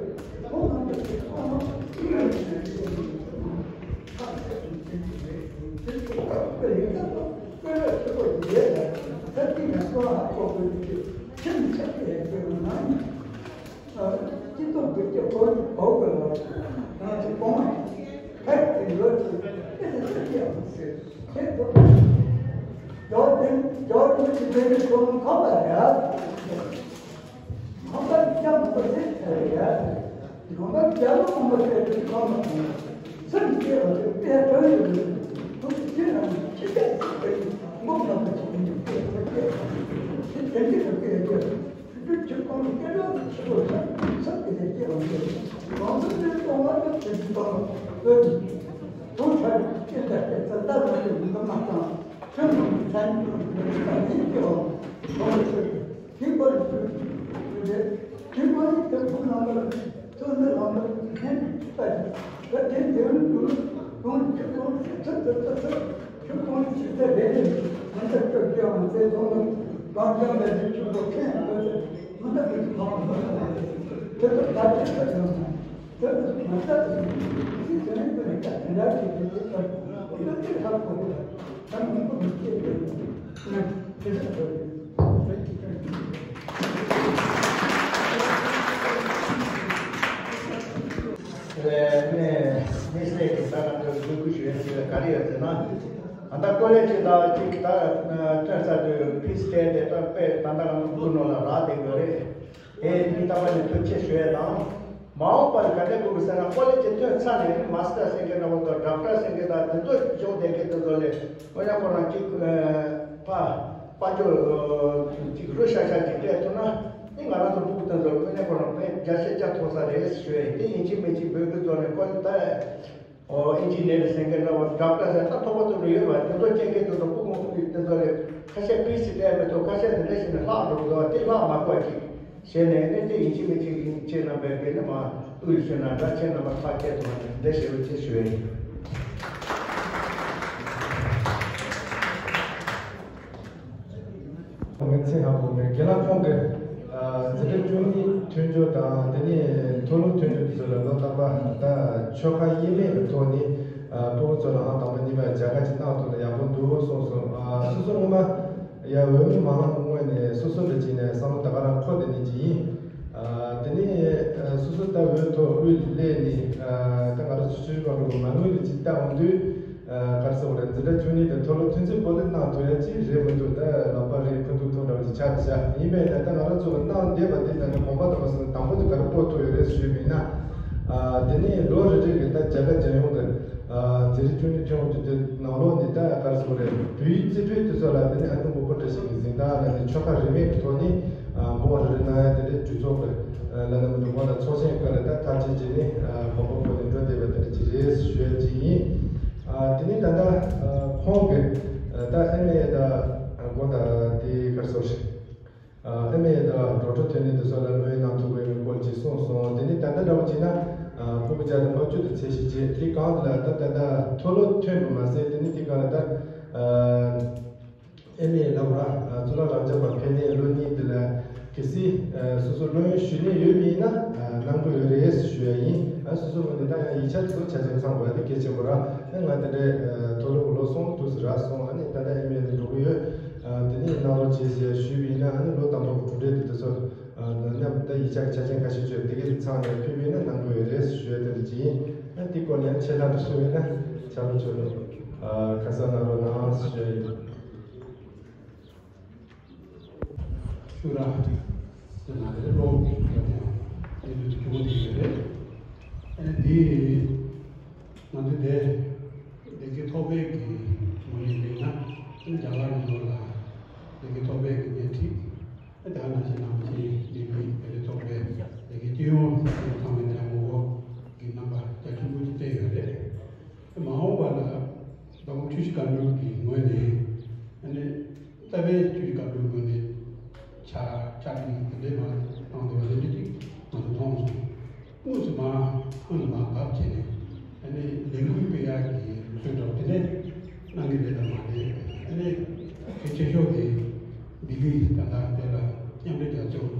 ཁམས་པ་རྒྱ་མི་པ་ཟེར་ཚར་ཡ། ནང་པ་རྒྱ་མི་མང་པོ་ཟེར་དུས་ཁམས་པ་དང་སེམས་སྐྱེ་བ་ཟེར་དཔེ་ཐོན་ཡོད་མི་འདུག་ཁོ་ཚོ་ཁྱེད་རང་ཁྱི་སྐད་ཟེར་དུས་མགོ་ནག་པོ་ཅིག་ཡིན་ནས་དཔེ་ཐོན་སྐད་ཁྱི་དེ་འདྲ་གི་སྐད་ཡོད། ཁྱི་ཁྱི་ཁོང་གི་སྐད་གྲགས་ཀྱི་ཕྱི་ལོགས་ལ་སེམས་ཀྱི་ལས་སྐྱེ་བ་ཡོད། ང་ཚོ་དེ་གཏོང་བ་ནི་དེ་འདྲ་གཏོང་བ་ཡོད། ཁོང་ཚོ་སྐད་ཆ་སྐད་ཆ་ལྟ་བུ་དེ་མི་འདུག་མ་གཏོང་། ཁྱོད་ཚོ་ཚན་རིག་པ་ཡིན་གྱི་འོང་། ཁོང་ཚོས་དེ་པར་ཞུ་རྒྱུ་རེད། དེ་པར་ཞུ་དེ་བུ་རྣམ་པར་ཐོན་ནས་རྣམ་པར་ལྷན་ཅིག་ལྟ་ཞིག་ད་དེ་དེ་རིང་དུ་ཁོང་ཁྱོད་ཁོང་ཚོས་ཐུབ་ཐུབ་ཐུབ་ཐུབ་ཁྱོད་ཁོང་ཚོས་ཞིག་ད་རེ་རེ་མི་འདྲ་སྐྱོ་སྐྱོ་མ་ཚེ་ཐོག་ལ་གང་ཅང་ལ་ཞིག་ཆུ་བོ་ཁེངས་ཡོད་ཚེ་མི་འདྲ་མི་འདྲ་མང་པོ་ཐོན་ནས་དེ་ཚོ་ད་དེ་ཚོ་ཡོང་ན། དེ་ཚོ་མ་རྩ་དེ་ཚོ་ཚིག་དེ་རིང་དུ་ནས་ཀྱང་དེ་འདྲ་ཞིག་ཡིན་དུས་ད་དེ་ཚོ་ཧ་གོ་གི་ད་མི་མང་པོ་མི་སྐྱེས་ཏེ་ན་དེ་ཚོ་ཐོས་ཡོད། ནས་དམིགས་བསལ་གྱི་ད་ང་ཚོས་འབོད་སྐུལ་ཞུ་ཡས་ཅིག་ལ་ག་རེ་ཡོད་ཟེར་ན། ད་ལྟ་ཀོ་ལེ་ཇི་ད་ཅིག་ད་ཐོན་ས་དུས་ཕི་སི་ཊི་དེ་ད་དཔེ་ད་ལྟ་ང་ཚོ་སྐུ་ནོར་ལ་རག་བསྡད་ཡོད་རེད། དེ་ནི་ད་བར་ནས་ཐུགས་རྗེ་ཆེ་ཞུ་ཡས་དང་། མ་འོངས་པར་ག་འདྲ་དགོས་ཀྱི་ཟེར་ན་ཀོ་ལེ་ཇི་ཐོན་ཚར་ནས་ནི་མ་སི་ཊར་ཟེར་མཁན་འདྲ་བོ་དང་ཌོག་ཊར་ཟེར་མཁན་དང་དེ་ཚོ་སྦྱོང་བསྡད་མཁན་དེ་ཚོ་ལས་དངོས་གནས་ཁོ་རང་གཅིག་ཕ་དཔལ་འབྱོར་གཅིག་རུ་ཤ་ཤ་གཅིག་སྤྲད་ཐུབ་ན་ནི་ང་རང་ཚོ་ཕྲུ་གུ་དེ་ཚོ་དངོས་གནས་ཁོ་རང་དཔེ་རྒྱ་ཆེ་རྒྱ་མཐོ་ས་རེད་ཞུ་ཡས་དེ་ཡིན་གཅིག་མིན་གཅིག་འབོད་སྐུལ་ཚོགས་ནས་ཀོ་ལེ་ཇི་ད། ཨོ་ཨིན་ཇི་ནི་ཡར་ཟེར་མཁན་འདྲ་བོ་ཌོག་ཊར་ཟེར་ད་ཐོབ་པ་ཐོབ་རེ་ཡོད་པ་དེ་ཚོ་སྐྱེ་མཁན་དེ་ཚོ་སྤུ་གུ་དེ་ཚོ་ལས་ཁ་ཤས་ཕི་སི་ཊི་སྤྲད་མི་ཐུབ། ཁ་ཤས་དེ་འདྲ་ཞིག་ནས་ལྷག་འགྲོ་གི་འདུག་དེ་ལྷག་མ་དགོས་ཅིག་བྱས་ནས་ནི་དེ་ཡིན་གཅིག་མིན་གཅིག་ཁྱེད་རྣམ་པས་དཔེ་ནི་མ་དབུས་ཞུས་ན་འདྲ་ཁྱེད་རྣམ་པ་ཐག་བཅད་ཐུབ་པ་དེ་འདྲ་ཞེ་པོ་ཅིག་ཞུ་ཡས་ཡིན། ངའི་ཚེ་ཧ་གོ་མེད། རྒན་ལགས་ཁོང་གིས་འཛིན་གྲྭ་བཅུ་གཉིས་ཐོན་ཕྱོགས་དང་དེ་ནས་མཐོ་སློབ་ཐོན་ཕྱོགས་དེ་ཚོ་ལ་ལོ་རྟག་པར་ད་ཆོལ་ཁ་དབྱེ་མེད་ཀྱི་ཐོག་ནས་ཕྲུ་གུ་ཚོ་ལ་ཨང་དང་པོ་གཉིས་པ་མཇལ་ཁ་ཅིག་གནང་ཐུབ་ན་ཡག་པོ་འདུག་གསུངས་སོང་། སོ་སོ་སྔོན་མ་ཡ་འོས་མི་མང་ལ་དངོས་ནས་སོ་སོ་ལ་བྱས་ནས་བསམ་བློ་ད་ག་རང་འཁོར་བསྡད་མཁན་ཅིག་ཡིན། དེ་ནས་སོ་སོ་ད་འོས་ཐོབ་དབུས་ལ་སླེབས་ནས་ད་ག་རང་ཆུ་ཆུ་བ་འགྲོ་གི་མ་དངུལ་ལ་ཅིག་བལྟ་འོང་དུས། ག་རེ་ཟེར་དགོས་རེད། འཛིན་གྲྭ་བཅུ་གཉིས་དང་མཐོ་སློབ་ཐོན་རྗེས་བོད་ལ་གནང་ཐུབ་ཡ་ཅིག་རེད་མི་འདུག་ད་ལག་པ་རེད་ཁུ་འདུག་ཐུག་འདྲ་བ་ཅིག་ཆགས་བཞག་ཡིན་པས་ན་ད་ང་རང་ཚོ་གི་གནང་བསྡད་པ་དེ་ད་ནི་གོམ་པ་དང་པ་སོང་དང་པོ་དེ་ག་རེ་སྤོ་ཐུབ་ཡོད་རེད་ཞུས་པ་ཡིན་ན། དེ་ནས་ལོ་རེ་རེ་གི་ད་བརྒྱ་ཆ་བརྒྱ་ཡོང་གི་འཛིན་གྲྭ་བཅུ་གཉིས་ཐོན་ཡོང་རྒྱུ་དེ་ནང་ལོགས་ནས་ད་ག་རེ་ཟེར་དགོས་རེད། བོད་ཡིག་རྩིས་སྤྲོད་དེ་ཚོ་ལ་དེ་ནས་ཨ་ནུ་མགོན་པོ་བཀྲ་ཤིས་ཀྱི་གཟེངས་རྟགས་ལ་ནི་ཆོལ་ཁ་རིས་མེད་ཀྱི་ཐོག་ནས། འབུམ་རེ་རེ་གནང་ཡ་དེ་འདྲའི་གྲོས་ཚོགས་ཀྱི་བླ་ན་མེད་པའི་དགོངས་དག་ཚོགས་ཆེན་སྐབས་ལ་ད་མཐར་ཕྱིན་བྱས་ནས་གོ་སྐབས་ཁོ་ནས་འགྲོ་བསྡད་པ་དེ་འདྲ་ཅིག་རེད་ཞུ་ཡ་ཅིག་ཡིན། དེ་ནས་ད་ལྟ་ཁོང་གིས་ད་ཨེམ་ཨེ་ད་དགོངས་དག་དེ་ག་རེ་ཟེར་ཨེམ་ཨེ་ད་ཌོག་ཊར་ཐོན་ནས་དེ་ཚོ་ལ་བློ་ཡིད་གནང་ཐུབ་པའི་སྐོར་ཅིག་གསུངས་སོང་། དེ་ནས་ད་ལྟ་འདྲ་བོ་བྱས་ན་ཕྲུ་གུ་བརྒྱ་དང་ལྔ་བཅུ་དེ་ཚད་གཞི་བྱས་དེ་གང་དེ་ལ་ད་ད་ལྟ་མཐོ་སློབ་ཐོན་པ་མ་ཟད་དེ་ནས་དེ་གང་ལ་ད། ཨེ་མེ་ལབ་ར་གཙུག་ལག་རབ་འབྱམས་པ་ཕེབས་ནས་ལོ་གཉིས་དེ་ལ་གལ་སྲིད་སོ་སོ་ལོན་ཞུས་ནས་ཡོད་མིན་ན་གནང་གི་ཡོད་རེད་ཞུ་ཡ་ཡིན། སོ་སོ་ངོས་ནས་ད་ཡང་ཡིག་ཆ་དེ་ཚོ་ཆ་ཚང་ཚང་དགོས་ཡ་དེ་གལ་ཆེན་པོ་ར། ང་དེ་འདྲའི་མཐོ་སློབ་ལོ་གསུམ་དུས་སུ་རག་སོང་། ཨ་ནི་ད་ལྟ་ཨེ་མེ་ལ་འགྲོ་གི་ཡོད། དེ་ནས་གནང་རོགས་བྱེད་ཞེས་ཞུས་པ་ཡིན་ན་ཨ་ནི་ལོ་དང་པོ་གི་གྲུབ་འབྲས་དེ་དེ་ཚོ་མཉམ་ད་ཡིག་ཆ་གི་ཆ་རྐྱེན་ཁ་ཤས་བཅོས་དེ་གའི་ཚང་ནས་ཕུལ་བ་ཡིན་ན་གནང་གི་ཡོད་རེད་ཞུ་ཡ་དེ་འདྲ་ཅིག་ཡིན། ཨ་དེ་སྐོར་ནས་ཆེ་ཐག་ཏུ་ཞུ་བ་ཡིན་ན་ཆ་ལོ་ཆོས་ལོ་ཁ་གསལ་གནང་རོགས་གནང་ཞུ་ཡ་ཡིན། ཤུ་ར་ཟེར་ན་རེད། ལོ་ཡ་དེ་ཡང་དེ་དུས་ཆུང་དེ་ཡོད་རེད། ཨ་ནི་དེ་ང་ཚོ་དེ་བདེ་སྐྱིད་ཐོག་པའི་གི་ངོས་ནས་ལེགས་ན་ཨ་ནི་རྒྱ་གར་ནང་ལོགས་ལ་བདེ་སྐྱིད་ཐོག་པའི་གི་སྣེ་ཁྲིད་ཨ་ནི་དེ་ག་ནང་བཞིན་ནང་ཆེན་བདེ་སྐྱིད་བདེ་སྐྱིད་ཐོག་པའི་བདེ་སྐྱིད་སྤྱི་ཡོངས་ཚང་མའི་དེ་ངོ་རྒོལ་གི་རྣམ་པ་རྒྱ་ཆེན་པོ་ཅིག་བསྟན་ཡོད་རེད། མ་འོངས་པ་ལ་ཟླ་བ་བཅུ་བཞི་བཀའ་འགྲོལ་གྱི་ངོས་ནས་ཨ་ནི་རྩ་བའི་བཅུ་བཞི་བཀའ་འགྲོལ་ངོས་ནས་ཕྱག་ཕྱག་བྲིས་དེ་འདྲའི་མ་བཏང་འདུག་པ་དེ་འདྲ་ཅིག་ང་ཚོ་མཐོང་སོང་། དངོས་སུ་མ་ཁོང་ལ་མ་བབས་བྱས་ནས་ཨ་ནི་ལས་འགུལ་སྤེལ་ཡག་གི་ལུགས་སྲོལ་འདྲ་བོ་དེ་འདྲ་གནང་གི་རེད་དམ་མ་རེད། ཨ་ནི་གལ་ཆེ་ཤོས་དེ་ལྡི་ལི་ད་ལྟ་དེ་ལ་མཉམ་འབྲེལ་རྒྱལ་ཚོགས་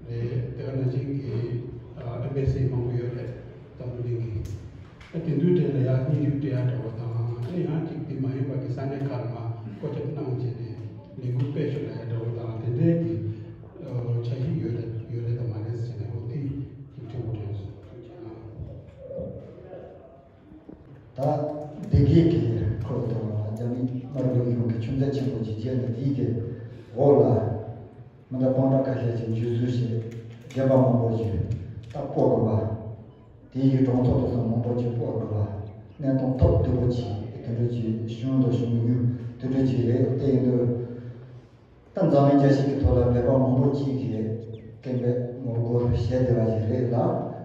རེད། དེ་ག་ནང་བཞིན་གྱི་ཨེམ་བྷེ་སི་མང་པོ་ཡོད་རེད། འཛམ་བུ་གླིང་གི་ཨ་དེ་ཚོའི་གྲས་ལ་ཡང་སྙན་ཞུ་སྤྲད་ཡ་འདྲ་བོ་དང་ཨ་ནི་ཡང་གཅིག་དེ་མ་ཡིན་པ་གི་ས་གནས་ཁག་ལ་མར་བསྐོ་བཞག་གནང་བྱས་ནས་ལས་འགུལ་སྤེལ་ཤོག་ལབ་ཡ་འདྲ་བོ་དང་དེ་འདྲའི་གི་འཆར་གཞི་ཡོད་རེད་ཡོད་རེད་དམ་མ་རེད་ཟེར་ནས་འོ་དེ་ཐུགས་ཕྲན་བུ་དྲན་སོང་། ད་སྡེ་དགེ་གི་ཁུལ་དུ་རྒྱ་མི་དམར་པོའི་གཞུང་གི་ཆུ་མཛོད་ཆེན་པོ་ཅིག་བརྒྱབ་ནས་དེའི་གི་འོག་ལ་མི་འདྲ་སྤུན་ཟླ་ཁ་ཤས་ཀྱིས་འཇུ་བཟུང་བྱས་རྒན་པ་མང་པོ་ཞིག་ད་སྤོ་དགོས་པ། དེའི་གི་གྲོང་ཚོ་དེ་ཚོ་མང་པོ་ཅིག་སྤོ་དགོས་པ། གནས་སྟངས་སྟབས་བདེ་པོ་ཅིག་དེ་འདྲ་ཅིག་བྱུང་དང་བྱུང་མྱོང་དེ་འདྲ་ཅིག་རེད། དེ་ཡིན་དུས་ད་འཛམ་གླིང་རྒྱལ་སྤྱི་གི་ཐོག་ལ་བོད་པ་མང་པོ་ཅིག་གིས་སྐད་འབོད་ངོ་རྒོལ་བྱས་བསྡད་པ་ཞིག་རེད་ལ།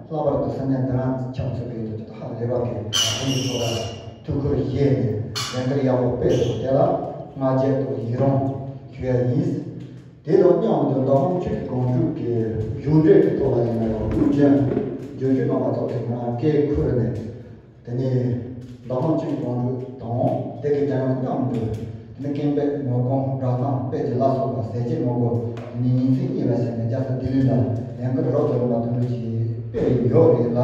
ལྷག་པར་དུ་ས་གནས་དེ་རང་ཁྱབ་མཚོན་གྱི་དུས་ཚོད་ཧ་ལས་པ་གི་ཁོང་གི་ཐོག་ལ་ཐུགས་ཁུར་བཞེས་ནས་ལས་འགུལ་ཡག་པོ་སྤེལ་སོང་། དེ་ལ་སྔ་རྗེས་དང་ཡི་རང་ཞུ་ཡ་ཡིན། དེ་དང་མཉམ་དུ་མདོ་ཁམས་ཆོས་ཀྱི་གོམ་བགྲོད་ཀྱི་གཞུང་འབྲེལ་གྱི་ཐོག་ལ་ཡིན་ན་ཡང་དབུས་རྒྱན་བརྗོད་བྱེད་རྣམ་པ་ཚོ་གི་ནང་སྐད་ཁུར་ནས། དེ་ནས་མདོ་ཁམས་ཆོས་ཀྱི་གོམ་བགྲོད་དང་དེ་གི་རྒྱལ་ཡོངས་མཉམ་དུ་དེ་ནས་སྐད་འབོད་ངོ་རྒོལ་བསྒྲགས་གཏམ་དཔེ་ཆ་ལ་སོགས་པ་ཟས་བཅད་ངོ་རྒོལ་དེ་ནས་ཉིན་མཚན་གཉིས་ལ་ཟེར་ནས་རྒྱལ་ས་ལྡི་ལི་ལ་ལས་འགུལ་རོབ་ཏུ་རིམ་པ་དེ་འདྲ་ཞིག་སྤེལ་ཡོད་རེད་ལ།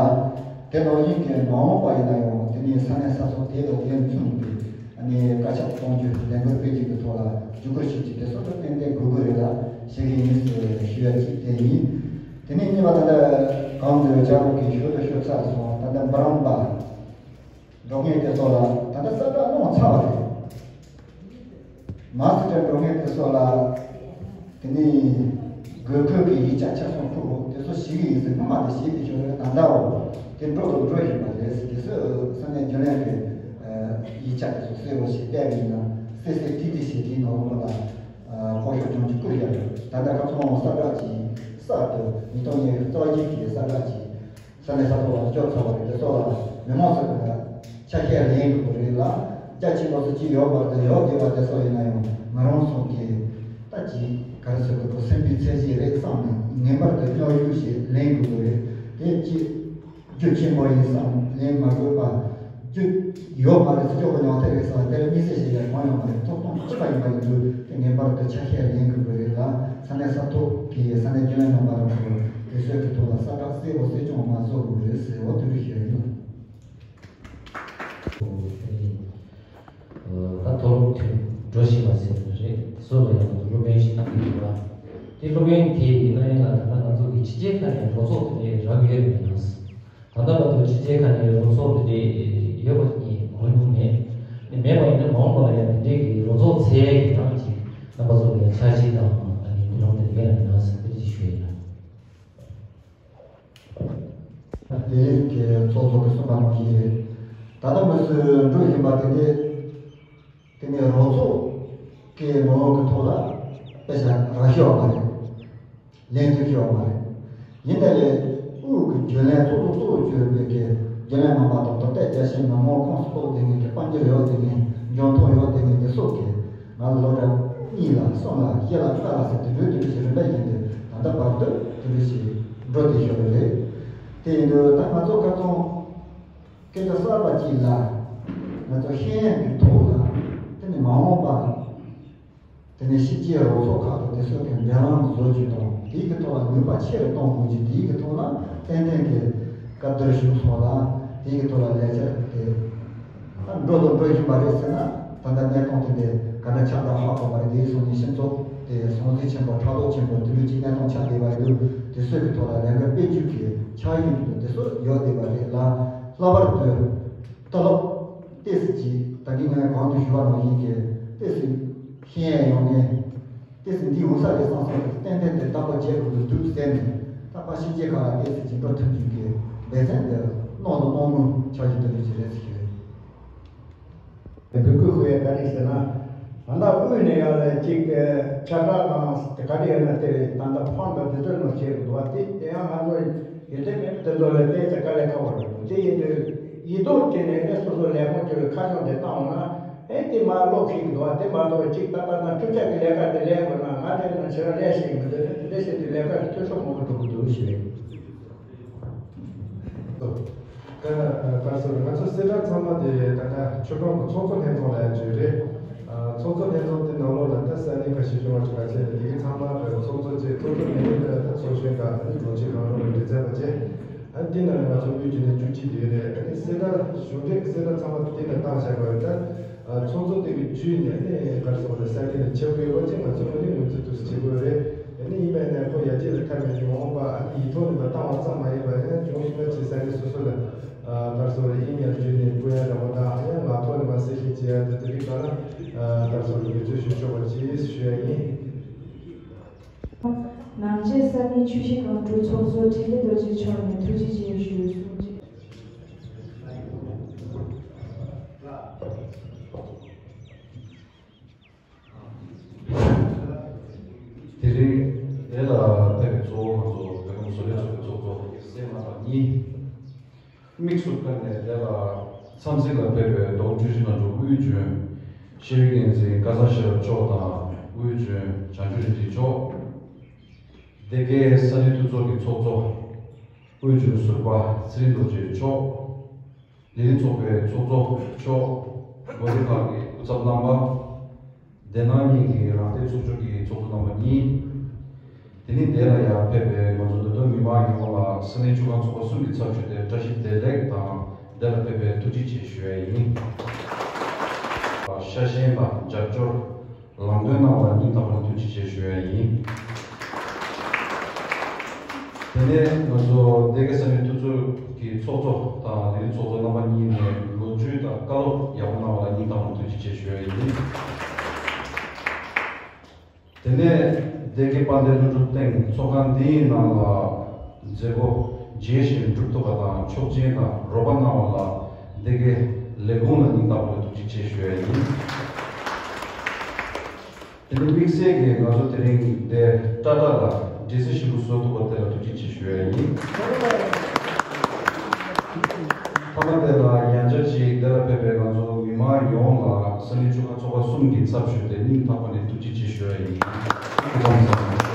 དེ་ནང་བཞིན་གྱི་མ་འོངས་པ་ཡིན་ན་ཡང་དེ་ནས་ས་གནས་ས་ཐོག་དེ་དང་དེ་མཚུངས་པའི་ཨ་ནི་བཀའ་ཁྱབ་གཏོང་རྒྱུ་ལས་འགུལ་སྤེལ་རྒྱུ་གི་ཐོག་ལ་བརྒྱུད་སྐུལ་བྱེད་རྒྱུ་དེ་སོགས་ལ་ཏན་ཏན་དགོས་ཀྱི་རེད་ལ་ཞུ་གི་ཡིན་ཞུ་ཡ་གཅིག་དེ་ཡིན། དེ་ནས་གཉིས་པ་ད་ལྟ་གང་དུ་ལྕགས་རོགས་ཀྱི་ཤུལ་དུ་ཤོར་ཚར་སོང་། ད་ འབུམ་རམས་པ་འགྲོ་མཁན་དེ་ཚོ་ལ་ད་ལྟ་གསལ་བསྒྲགས་གནང་ཚར་བ་རེད། མ་སི་ཊར་འགྲོ་མཁན་དེ་ཚོ་ལ་དེ་ནས་དགོས་མཁོ་གི་ཡིག་ཆ་ཆ་ཚང་ཕུལ་དགོས་དེ་ཚོ་ཞིག་ཡིན་ཟེར་སྔོན་མ་དེ་བཤད་དེ་ཤོར་རེད། ད་ལྟའོ་དེ་འགྲོ་དང་འགྲོ་བཞིན་པ་རེད་ཟེར། དེ་ཚོ་ས་གནས་རྒྱུན་ལས་ཀྱི་ཡིག་ཆ་དེ་ཚོ་གསལ་པོ་ཞིག་བལྟས་པ་ཡིན་ན་སི་སི་ཊི་ཊི་ཞེས་དེའི་ནང་ལོགས་ལ་ཨ་ཕོག་ཤོག་ཅུང་ཅིག་བསྐུར་ཡ་རེད། ད་ལྟ་ཁ་སང་གསལ་བསྒྲགས་ཀྱི་གསར་དུ་ཉིས་སྟོང་ཉི་ཤུ་རྩ་བཞི་གི་གསར་བསྒྲགས་ཀྱི་ས་གནས་ས་ཐོག་ལ་སྐྱོར་ཚར་བ་རེད། དེ་ཚོ་ལ་མི་མང་ཚོ་གི་ཆ་ཤས་ལེན་དགོས་རེད་ལ། རྒྱ་ཆེན་པོ་ཚོ་ཅིག་ཡོད་པར་དུ་ཡོད་བསྡད་པ་དེ་ཚོ་ཡིན་ན་ཡང་ང་རང་ཚོ་གི་ད་ཅིག་ག་རེ་ཟེར་དགོས་འདུག་སེམས་པའི་ཚད་གཞི་རེད་བསམ་ནས་ངེས་པར་དུ་སྙོག་ཡུག་ཞིག་ལེན་དགོས་རེད། དེ་ཅིག་རྒྱུ་ཆེན་པོ་ཡིན་བསམ་ལེན་མ་དགོས་པ། རྒྱུ་ཡོད་མ་རེད་ཟེར་ཆོག་པ་ཡང་ཐེ་རེ་ས་དེར་མི་ཚེ་ཞིག་ལས་གང་ཡོང་མ་རེད། ཐོབ་ཐང་གཅིག་པ་ཡིན་པ་ཡིན་དུས་དེ་ངེས་པར་དུ་ཆ་ཤས་ལེན་དགོས་པ་རེད་ལ། ས་གནས་ས་ཐོག་གི་ས་གནས་རྒྱུན་ལས་རྣམ་པ་རང་ཚོ་དེ་ཚོའི་གི་ཐོག་ལ་གསལ་བསྒྲགས་གསལ་པོ་གསལ་སྐྱོང་མ་བཟོ་དགོས་རེད་ཟེར་བ་དེ་འདྲ་ཞིག་ཡིན། ད་མཐོ་སློབ་དུས་འགྲོ་བཞིན་པ་ཟེར་བ་རེད། དེ་ཚོ་ལ་ཡང་སློབ་ཡོན་ཞིག་བཏང་གི་ཡོད་པ། དེ་སློབ་ཡོན་དེ་ཡིན་ན་ཡང་ལ་ད་ལྟ་ང་ཚོ་གི་ཕྱི་རྒྱལ་ཁག་ནས་རོགས་ཚོགས་དེ་འདྲའི་རག་གི་ཡོད་མེད་ན། ད་ལྟ་བར་དུ་ཕྱི་རྒྱལ་ཁག་ནས་རོགས་ཚོགས་དེ་འདྲའི་ཡོད་པ་ངས་གོ་མྱོང་མེད། དེ་མེད་པ་ཡིན་ན་མ་འོངས་པ་ལ་ཡང་དེ་འདྲའི་གི་རོགས་ཚོགས་འཚོལ་ཡས་ཀྱི་གྲངས་ཅིག་རྣམ་པ་ཚོ་ལ་ཡང་འཆར་གཞི་དང་ཨ་ནི་བགྲོ་གླེང་དེ་འདྲ་ཡང་ཡིན་ན་ཟེར་དེ་འདྲ་ཞིག་ཞུ་ཡ་ཡིན། ལས་རིགས་ཀྱི་ཚོགས་གཙོ་གིས་གསུངས་པ་ནང་བཞིན་རེད། ད་ལྟ་མུ་མཐུད་འགྲོ་བཞིན་པ་དེ་འདྲའི་དེ་ནས་རོགས་ཚོགས་ཀྱི་ངོ་བོ་གི་ཐོག་ལ་དཔེ་ཆ་རག་ཤོག་མ་རེད། ལེན་ཐུབ་ཤོག་མ་རེད། ཡིན་ད་ལས་དབུས་ཀྱི་རྒྱུན་ལས་ཚོགས་གཙོ་གཙོ་བོ་གྱུར་པའི་གི་རྒྱུན་ལས་རྣམ་པ་དང་ད་ལྟ་རྒྱ་ཆེའི་མི་མང་ཁོངས་སུ་གཏོགས་དེ་ངེས་ཀྱི་དཔལ་འབྱོར་ཡོད་དེ་ངེས་འཇོན་ཐང་ཡོད་དེ་ངེས་དེ་སོགས་ཀྱི་ང་ལ་སློབ་གྲྭ་གཉིས་ལ་གསུམ་ལ་བཞི་ལ་ལྔ་ལ་ཟེར་དེ་འདྲའི་དེ་འདྲ་ཞིག་རིམ་པ་བཞིན་དུ་ད་ལྟ་བར་དུ་དེ་འདྲ་ཞིག་འགྲོ་བསྡད་ཤོག་རེད། དེ་ཡིན་དུས་ད་ང་ཚོ་ཁ་སང་སྐད་ཆ་གསར་པ་ཅིག་ལ་ང་ཚོ་ཤེས་ཡོན་གྱི་ཐོག་ལ་དེ་ནི་མ་འོངས་པ་དེ་ནི་ཕྱི་རྒྱལ་རོགས་ཚོགས་ཁག་ཏུ་དེ་ཚོ་གི་འབྲེལ་ལམ་བཟོ་རྒྱུ་དང་དེའི་གི་ཐོག་ལ་ནུས་པ་ཆེ་རུ་གཏོང་དགོས་རྒྱུ་དེའི་གི་ཐོག་ལ་ཏན་ཏན་གྱི་སྐབས་འདིར་བཞུགས་སོང་ལ་དེའི་གི་ཐོག་ལ་ལས་འཆར་དེ་ད་འགྲོ་དང་འགྲོ་བཞིན་པ་རེད་ཟེར་ན་ད་ལྟ་གནས་སྟངས་དེ་འདྲ་ག་འདྲ་ཆགས་འགྲོ་ཧ་གོ་མ་རེད། དེའི་སོང་ནས་སྤྱི་ཚོགས་དེ་སོང་ཟིན་ཆེན་པོ་ཕྲག་དོག་ཆེན་པོ་དེ་འདྲ་ཅིག་གནས་སྟངས་ཆགས་བསྡད་པ་ཡིན་དུས་དེ་ཚོའི་གི་ཐོག་ལ་ལས་འགུལ་སྤེལ་རྒྱུ་གི་ཆགས་ཡུལ་དེ་ཚོ་ཡོད་བསྡད་པ་རེད་ལ། ལྷག་པར་དུ་ད་ལོ་ཏོག་ཙམ་ཅིག་ད་གིན་ང་གོང་དུ་ཞུས་པ་ནང་བཞིན་གྱི་ཏོག་ཙམ་ཤེས་ཡོན་ཡོང་ནས་ཏོག་ཙམ་འདི་འོང་ས་རེད་བསམ་སོང་། ཏན་ཏན་དེ་བདག་པོ་བྱེད་དགོས་ཀྱི་འདུག་ཟེར་ནས་ད་ཕར་ཕྱི་རྒྱལ་ཁག་ལ་ཏོག་ཙམ་ཅིག་འགྲོ་ཐུབ་རྒྱུ་གི་འབད་བརྩོན་དེ་གནང་དང་གནང་མུས་ཆགས་ཀྱི་འདུག་ཅེས་རེད་ཟེར་ཞུ་ཡོད། འབོད་སྐུལ་ཞུ་ཡ་ག་རེ་ཟེར་ན། ད་ལྟ་དབུས་ནས་ཡར་ལ་ཅིག་ཁྱབ་བསྒྲགས་དང་དེ་ག་རེ་ཡོད་ན་དེ་རེད། ད་ལྟ་ཕོན་དང་དེ་ཚོའི་ནང་བྱེད་དགོས་འདུག་བ། དེ་དེ་ཡང་ང་ཚོ་ཡོད་དེ་མེད་དེ་ཚོ་ལ་བལྟས་ཚེ་དཀའ་ལས་ཁག་པོ་རེད་འདུག་དེ་ཡིན་དུས་ཡིད་རྟོན་བྱས་ནས་ཨེ་སོ་སོ་ལས་ཁུངས་ཀྱི་ཁ་བྱང་དེ་བཏང་འོང་ན་ཨེ་དེ་མར་ཀློག་ཤེས་ཀྱི་འདུག་བ། དེ་མ་གཏོགས་ཅིག་ད་ལྟ་ན་འཕྲུལ་ཆས་ཀྱི་ལས་ཀ་དེ་ལས་དགོས་ན་ང་དེ་ན་བྱེད་ར་ལས་ཤེས་ཀྱི་མི་འདུག་ནས་དེ་འདྲ་བྱས་དུས་ལས་ཀ་འཐུས་ཤོར་མང་པོ་འགྲོ་གི་འདུག་ཞེས། ད་ག་རེ་ཟེར། ང་ཚོ་གསལ་བསྒྲགས་ཚང་མ་དེ་ད་ལྟ་ཆོས་ཁང་གི་ཚོགས་གཙོ་ལྷན་ཚོགས་ལ་ཡང་བརྗོད་རེད། ཨ་ཚོགས་གཙོ་ལྷན་ཚོགས་དེ་ནང་ལོགས་ལ་ད་ས་གནས་ཁ་ཤས་བྱུང་བ་ཅིག་ག་ཚད་ནས་དེ་གའི་ཚང་མ་གི་ཚོགས་གཙོ་བཅས་ཚོགས་གཙོ་མི་སྣ་ལ་ད་ཚོགས་གཞོན་དང་ཨ་ནི་ལོ་ཆེ་གང་རུང་གི་མགྲིན་ཚབ་པ་བཅས། ཨ་དེ་ནང་ང་ཚོ་དབུས་རྒྱུན་ལས་བཅུ་གཅིག་དེ་ཡོད་རེད། ཨ་ནི་གསལ་བསྒྲགས་གཞུང་འབྲེལ་གྱི་གསལ་བསྒྲགས་ཚང་མ་དེ་ནས་བཏང་བཞག་པ་རེད། ད་ཨ་ཚོགས་གཙོ་དེ་གི་བརྒྱུད་ནས་ཨ་ནི་ག་རེ་ཟེར་དགོས་རེད། ས་གནས་ནས་ཆེ་བོ་ཡོད་པ་ཅིག་ང་ཚོས་ཨ་ནི་ངོས་འཛིན་ཐུབ་ས་བྱེད་དགོས་རེད། ཨ་ནི་ཡིན་པས་ན་ཁོ་ཡར་རྒྱས་ལ་ཐར་བའི་མི་འོངས་པ་ཨ་ནི་ཡིག་ཐོག་ནས་མ་བཏང་བ་ཙམ་མ་ཡིན་པར་ཡང་ཅུང་ཞིག་ན་ཅིག་ས་གནས་སོ་སོ་ལ་ཨ་ག་རེ་ཟེར་དགོས་རེད། ཨིན་མེལ་བརྒྱུད་ནས་བསྐུར་ཡ་འདྲ་པོ་དང་ཡང་ངག་ཐོག་ནས་མ་གསལ་བཤད་བྱེད་ཡ་དེ་དེ་རིགས་ག་ལ་ཨ་ག་རེ་ཟེར་དགོས་རེད། འབད་བརྩོན་ཞུ་ཆོག་པ་ཅིག་ཞུ་ཡ་ཡིན། ནང་ཆེན་ས་གནས་ཆུ་བཞི་སྒང་དྲུག་ཚོགས་གཙོ་འཕྲིན་ལས་རྡོ་རྗེ་མཆོག་ནས་ཐུགས་རྗེ་ཆེ་ཞུ་གསུངས་རྗེས། དེ་རིང་འདི་ལ་ཕེབས་པའི་གཙོ་བོ་ང་ཚོ་བོད་ཁམས་བཟོ་ལས་ཚོགས་པའི་ཚོགས་གཙོ་སྲས་མ་དང་གཉིས། དམིགས་སུ་བཀར་ནས་དེ་ལ་འཚམས་གཟིགས་ལ་ཕེབས་པའི་རྡོ་སྒང་ཆུ་བཞི་སྒང་དྲུག་དབུས་རྒྱུན་ཤེས་རིག་འགན་འཛིན་སྐལ་བཟང་ཤེས་རབ་མཆོག་དང་དབུས་རྒྱུན་བྱང་ཆུབ་རིག་འཛིན་མཆོག་སྡེ་དགེ་ས་གནས་འཐུས་ཚོགས་ཀྱི་ཚོགས་གཙོ་དབུས་རྒྱུན་ཟུར་པ་ཚེ་རིང་རྡོ་རྗེ་མཆོག་ལས་རིམ་ཚོགས་པའི་ཚོགས་གཙོ་མཆོག་དགོན་སྡེ་ཁག་གི་སྐུ་ཚབ་རྣམ་པ། སྡེ་ནང་གཉིས་ཀྱི་རང་བདེན་ཚོགས་ཆུང་གི་ཚོགས་གཙོ་རྣམ་པ་གཉིས། དེ་ནས་འདི་ལ་ཡང་ཕེབས་པའི་ང་ཚོ་འདི་དོན་མི་མང་ཡོངས་ལ་ས་གནས་ཆུ་སྒང་ཚོགས་པ་གསུམ་གྱི་ཚབ་ཞུས་ཏེ་བཀྲ་ཤིས་བདེ་ལེགས་དང་འདི་ལ་ཕེབས་པའི་ཐུགས་རྗེ་ཆེ་ཞུ་ཡ་ཡིན། ཤ་ཞེན་དང་རྒྱབ་སྐྱོར། ལམ་སྟོན་གནང་བར་སྙིང་ཐག་པ་ནས་ཐུགས་རྗེ་ཆེ་ཞུ་ཡ་ཡིན། དེ་ དེ་ནས་ང་ཚོ་སྡེ་དགེ་ས་གནས་འཐུས་ཚོགས་ཀྱི་ཚོགས་གཙོ་དང་ལས་རིམ་ཚོགས་གཙོ་རྣམ་པ་གཉིས་ནས་ལོ་རྒྱུས་དང་བཀའ་སློབ་ཡག་པོ་གནང་བ་ལ་སྙིང་ཐག་པ་ནས་ཐུགས་རྗེ་ཆེ་ཞུ་ཡ་ཡིན། དེ་ནས་སྡེ་དགེ་དཔལ་ལྡན་ལྷུན་གྲུབ་སྟེང་ཚོགས་ཁང་འདིའི་ནང་ལ་མཛད་སྒོ་རྒྱས་ཤིང་གྲུབ་ཐུབ་པ་དང་ཆོག་མཆན་དང་རོགས་པ་གནང་བ་ལ་སྡེ་དགེ་ལས་ཁུངས་ལ་སྙིང་ཐག་པ་ནས་ཐུགས་རྗེ་ཆེ་ཞུ་ཡ་ཡིན། དེ་ནས་དམིགས་བསལ་གྱིས་ང་ཚོ་དེ་རིང་འདིར་ཊ་ཊ་ལ་འགྲེལ་བཤད་ཞིབ་པོ་བཟོ་ཐུབ་པ་དེ་ལ་ཐུགས་རྗེ་ཆེ་ཞུ་ཡ་ཡིན། མཐའ་མ་དེ་ལ་ཡང་བསྐྱར་ཅིག་འདི་ལ་ཕེབས་པའི་ང་ཚོ་མི་མང་ཡོངས་ལ་ས་གནས་ཆུ་ཁ་ཚོགས་པ་གསུམ་གྱི་ཚབ་ཞུས་ཏེ་སྙིང་ཐག་པ་ནས་ཐུགས་རྗེ་ཆེ་ཞུ་ཡ་ཡིན། སྐུ་ཁམས་བཟང་།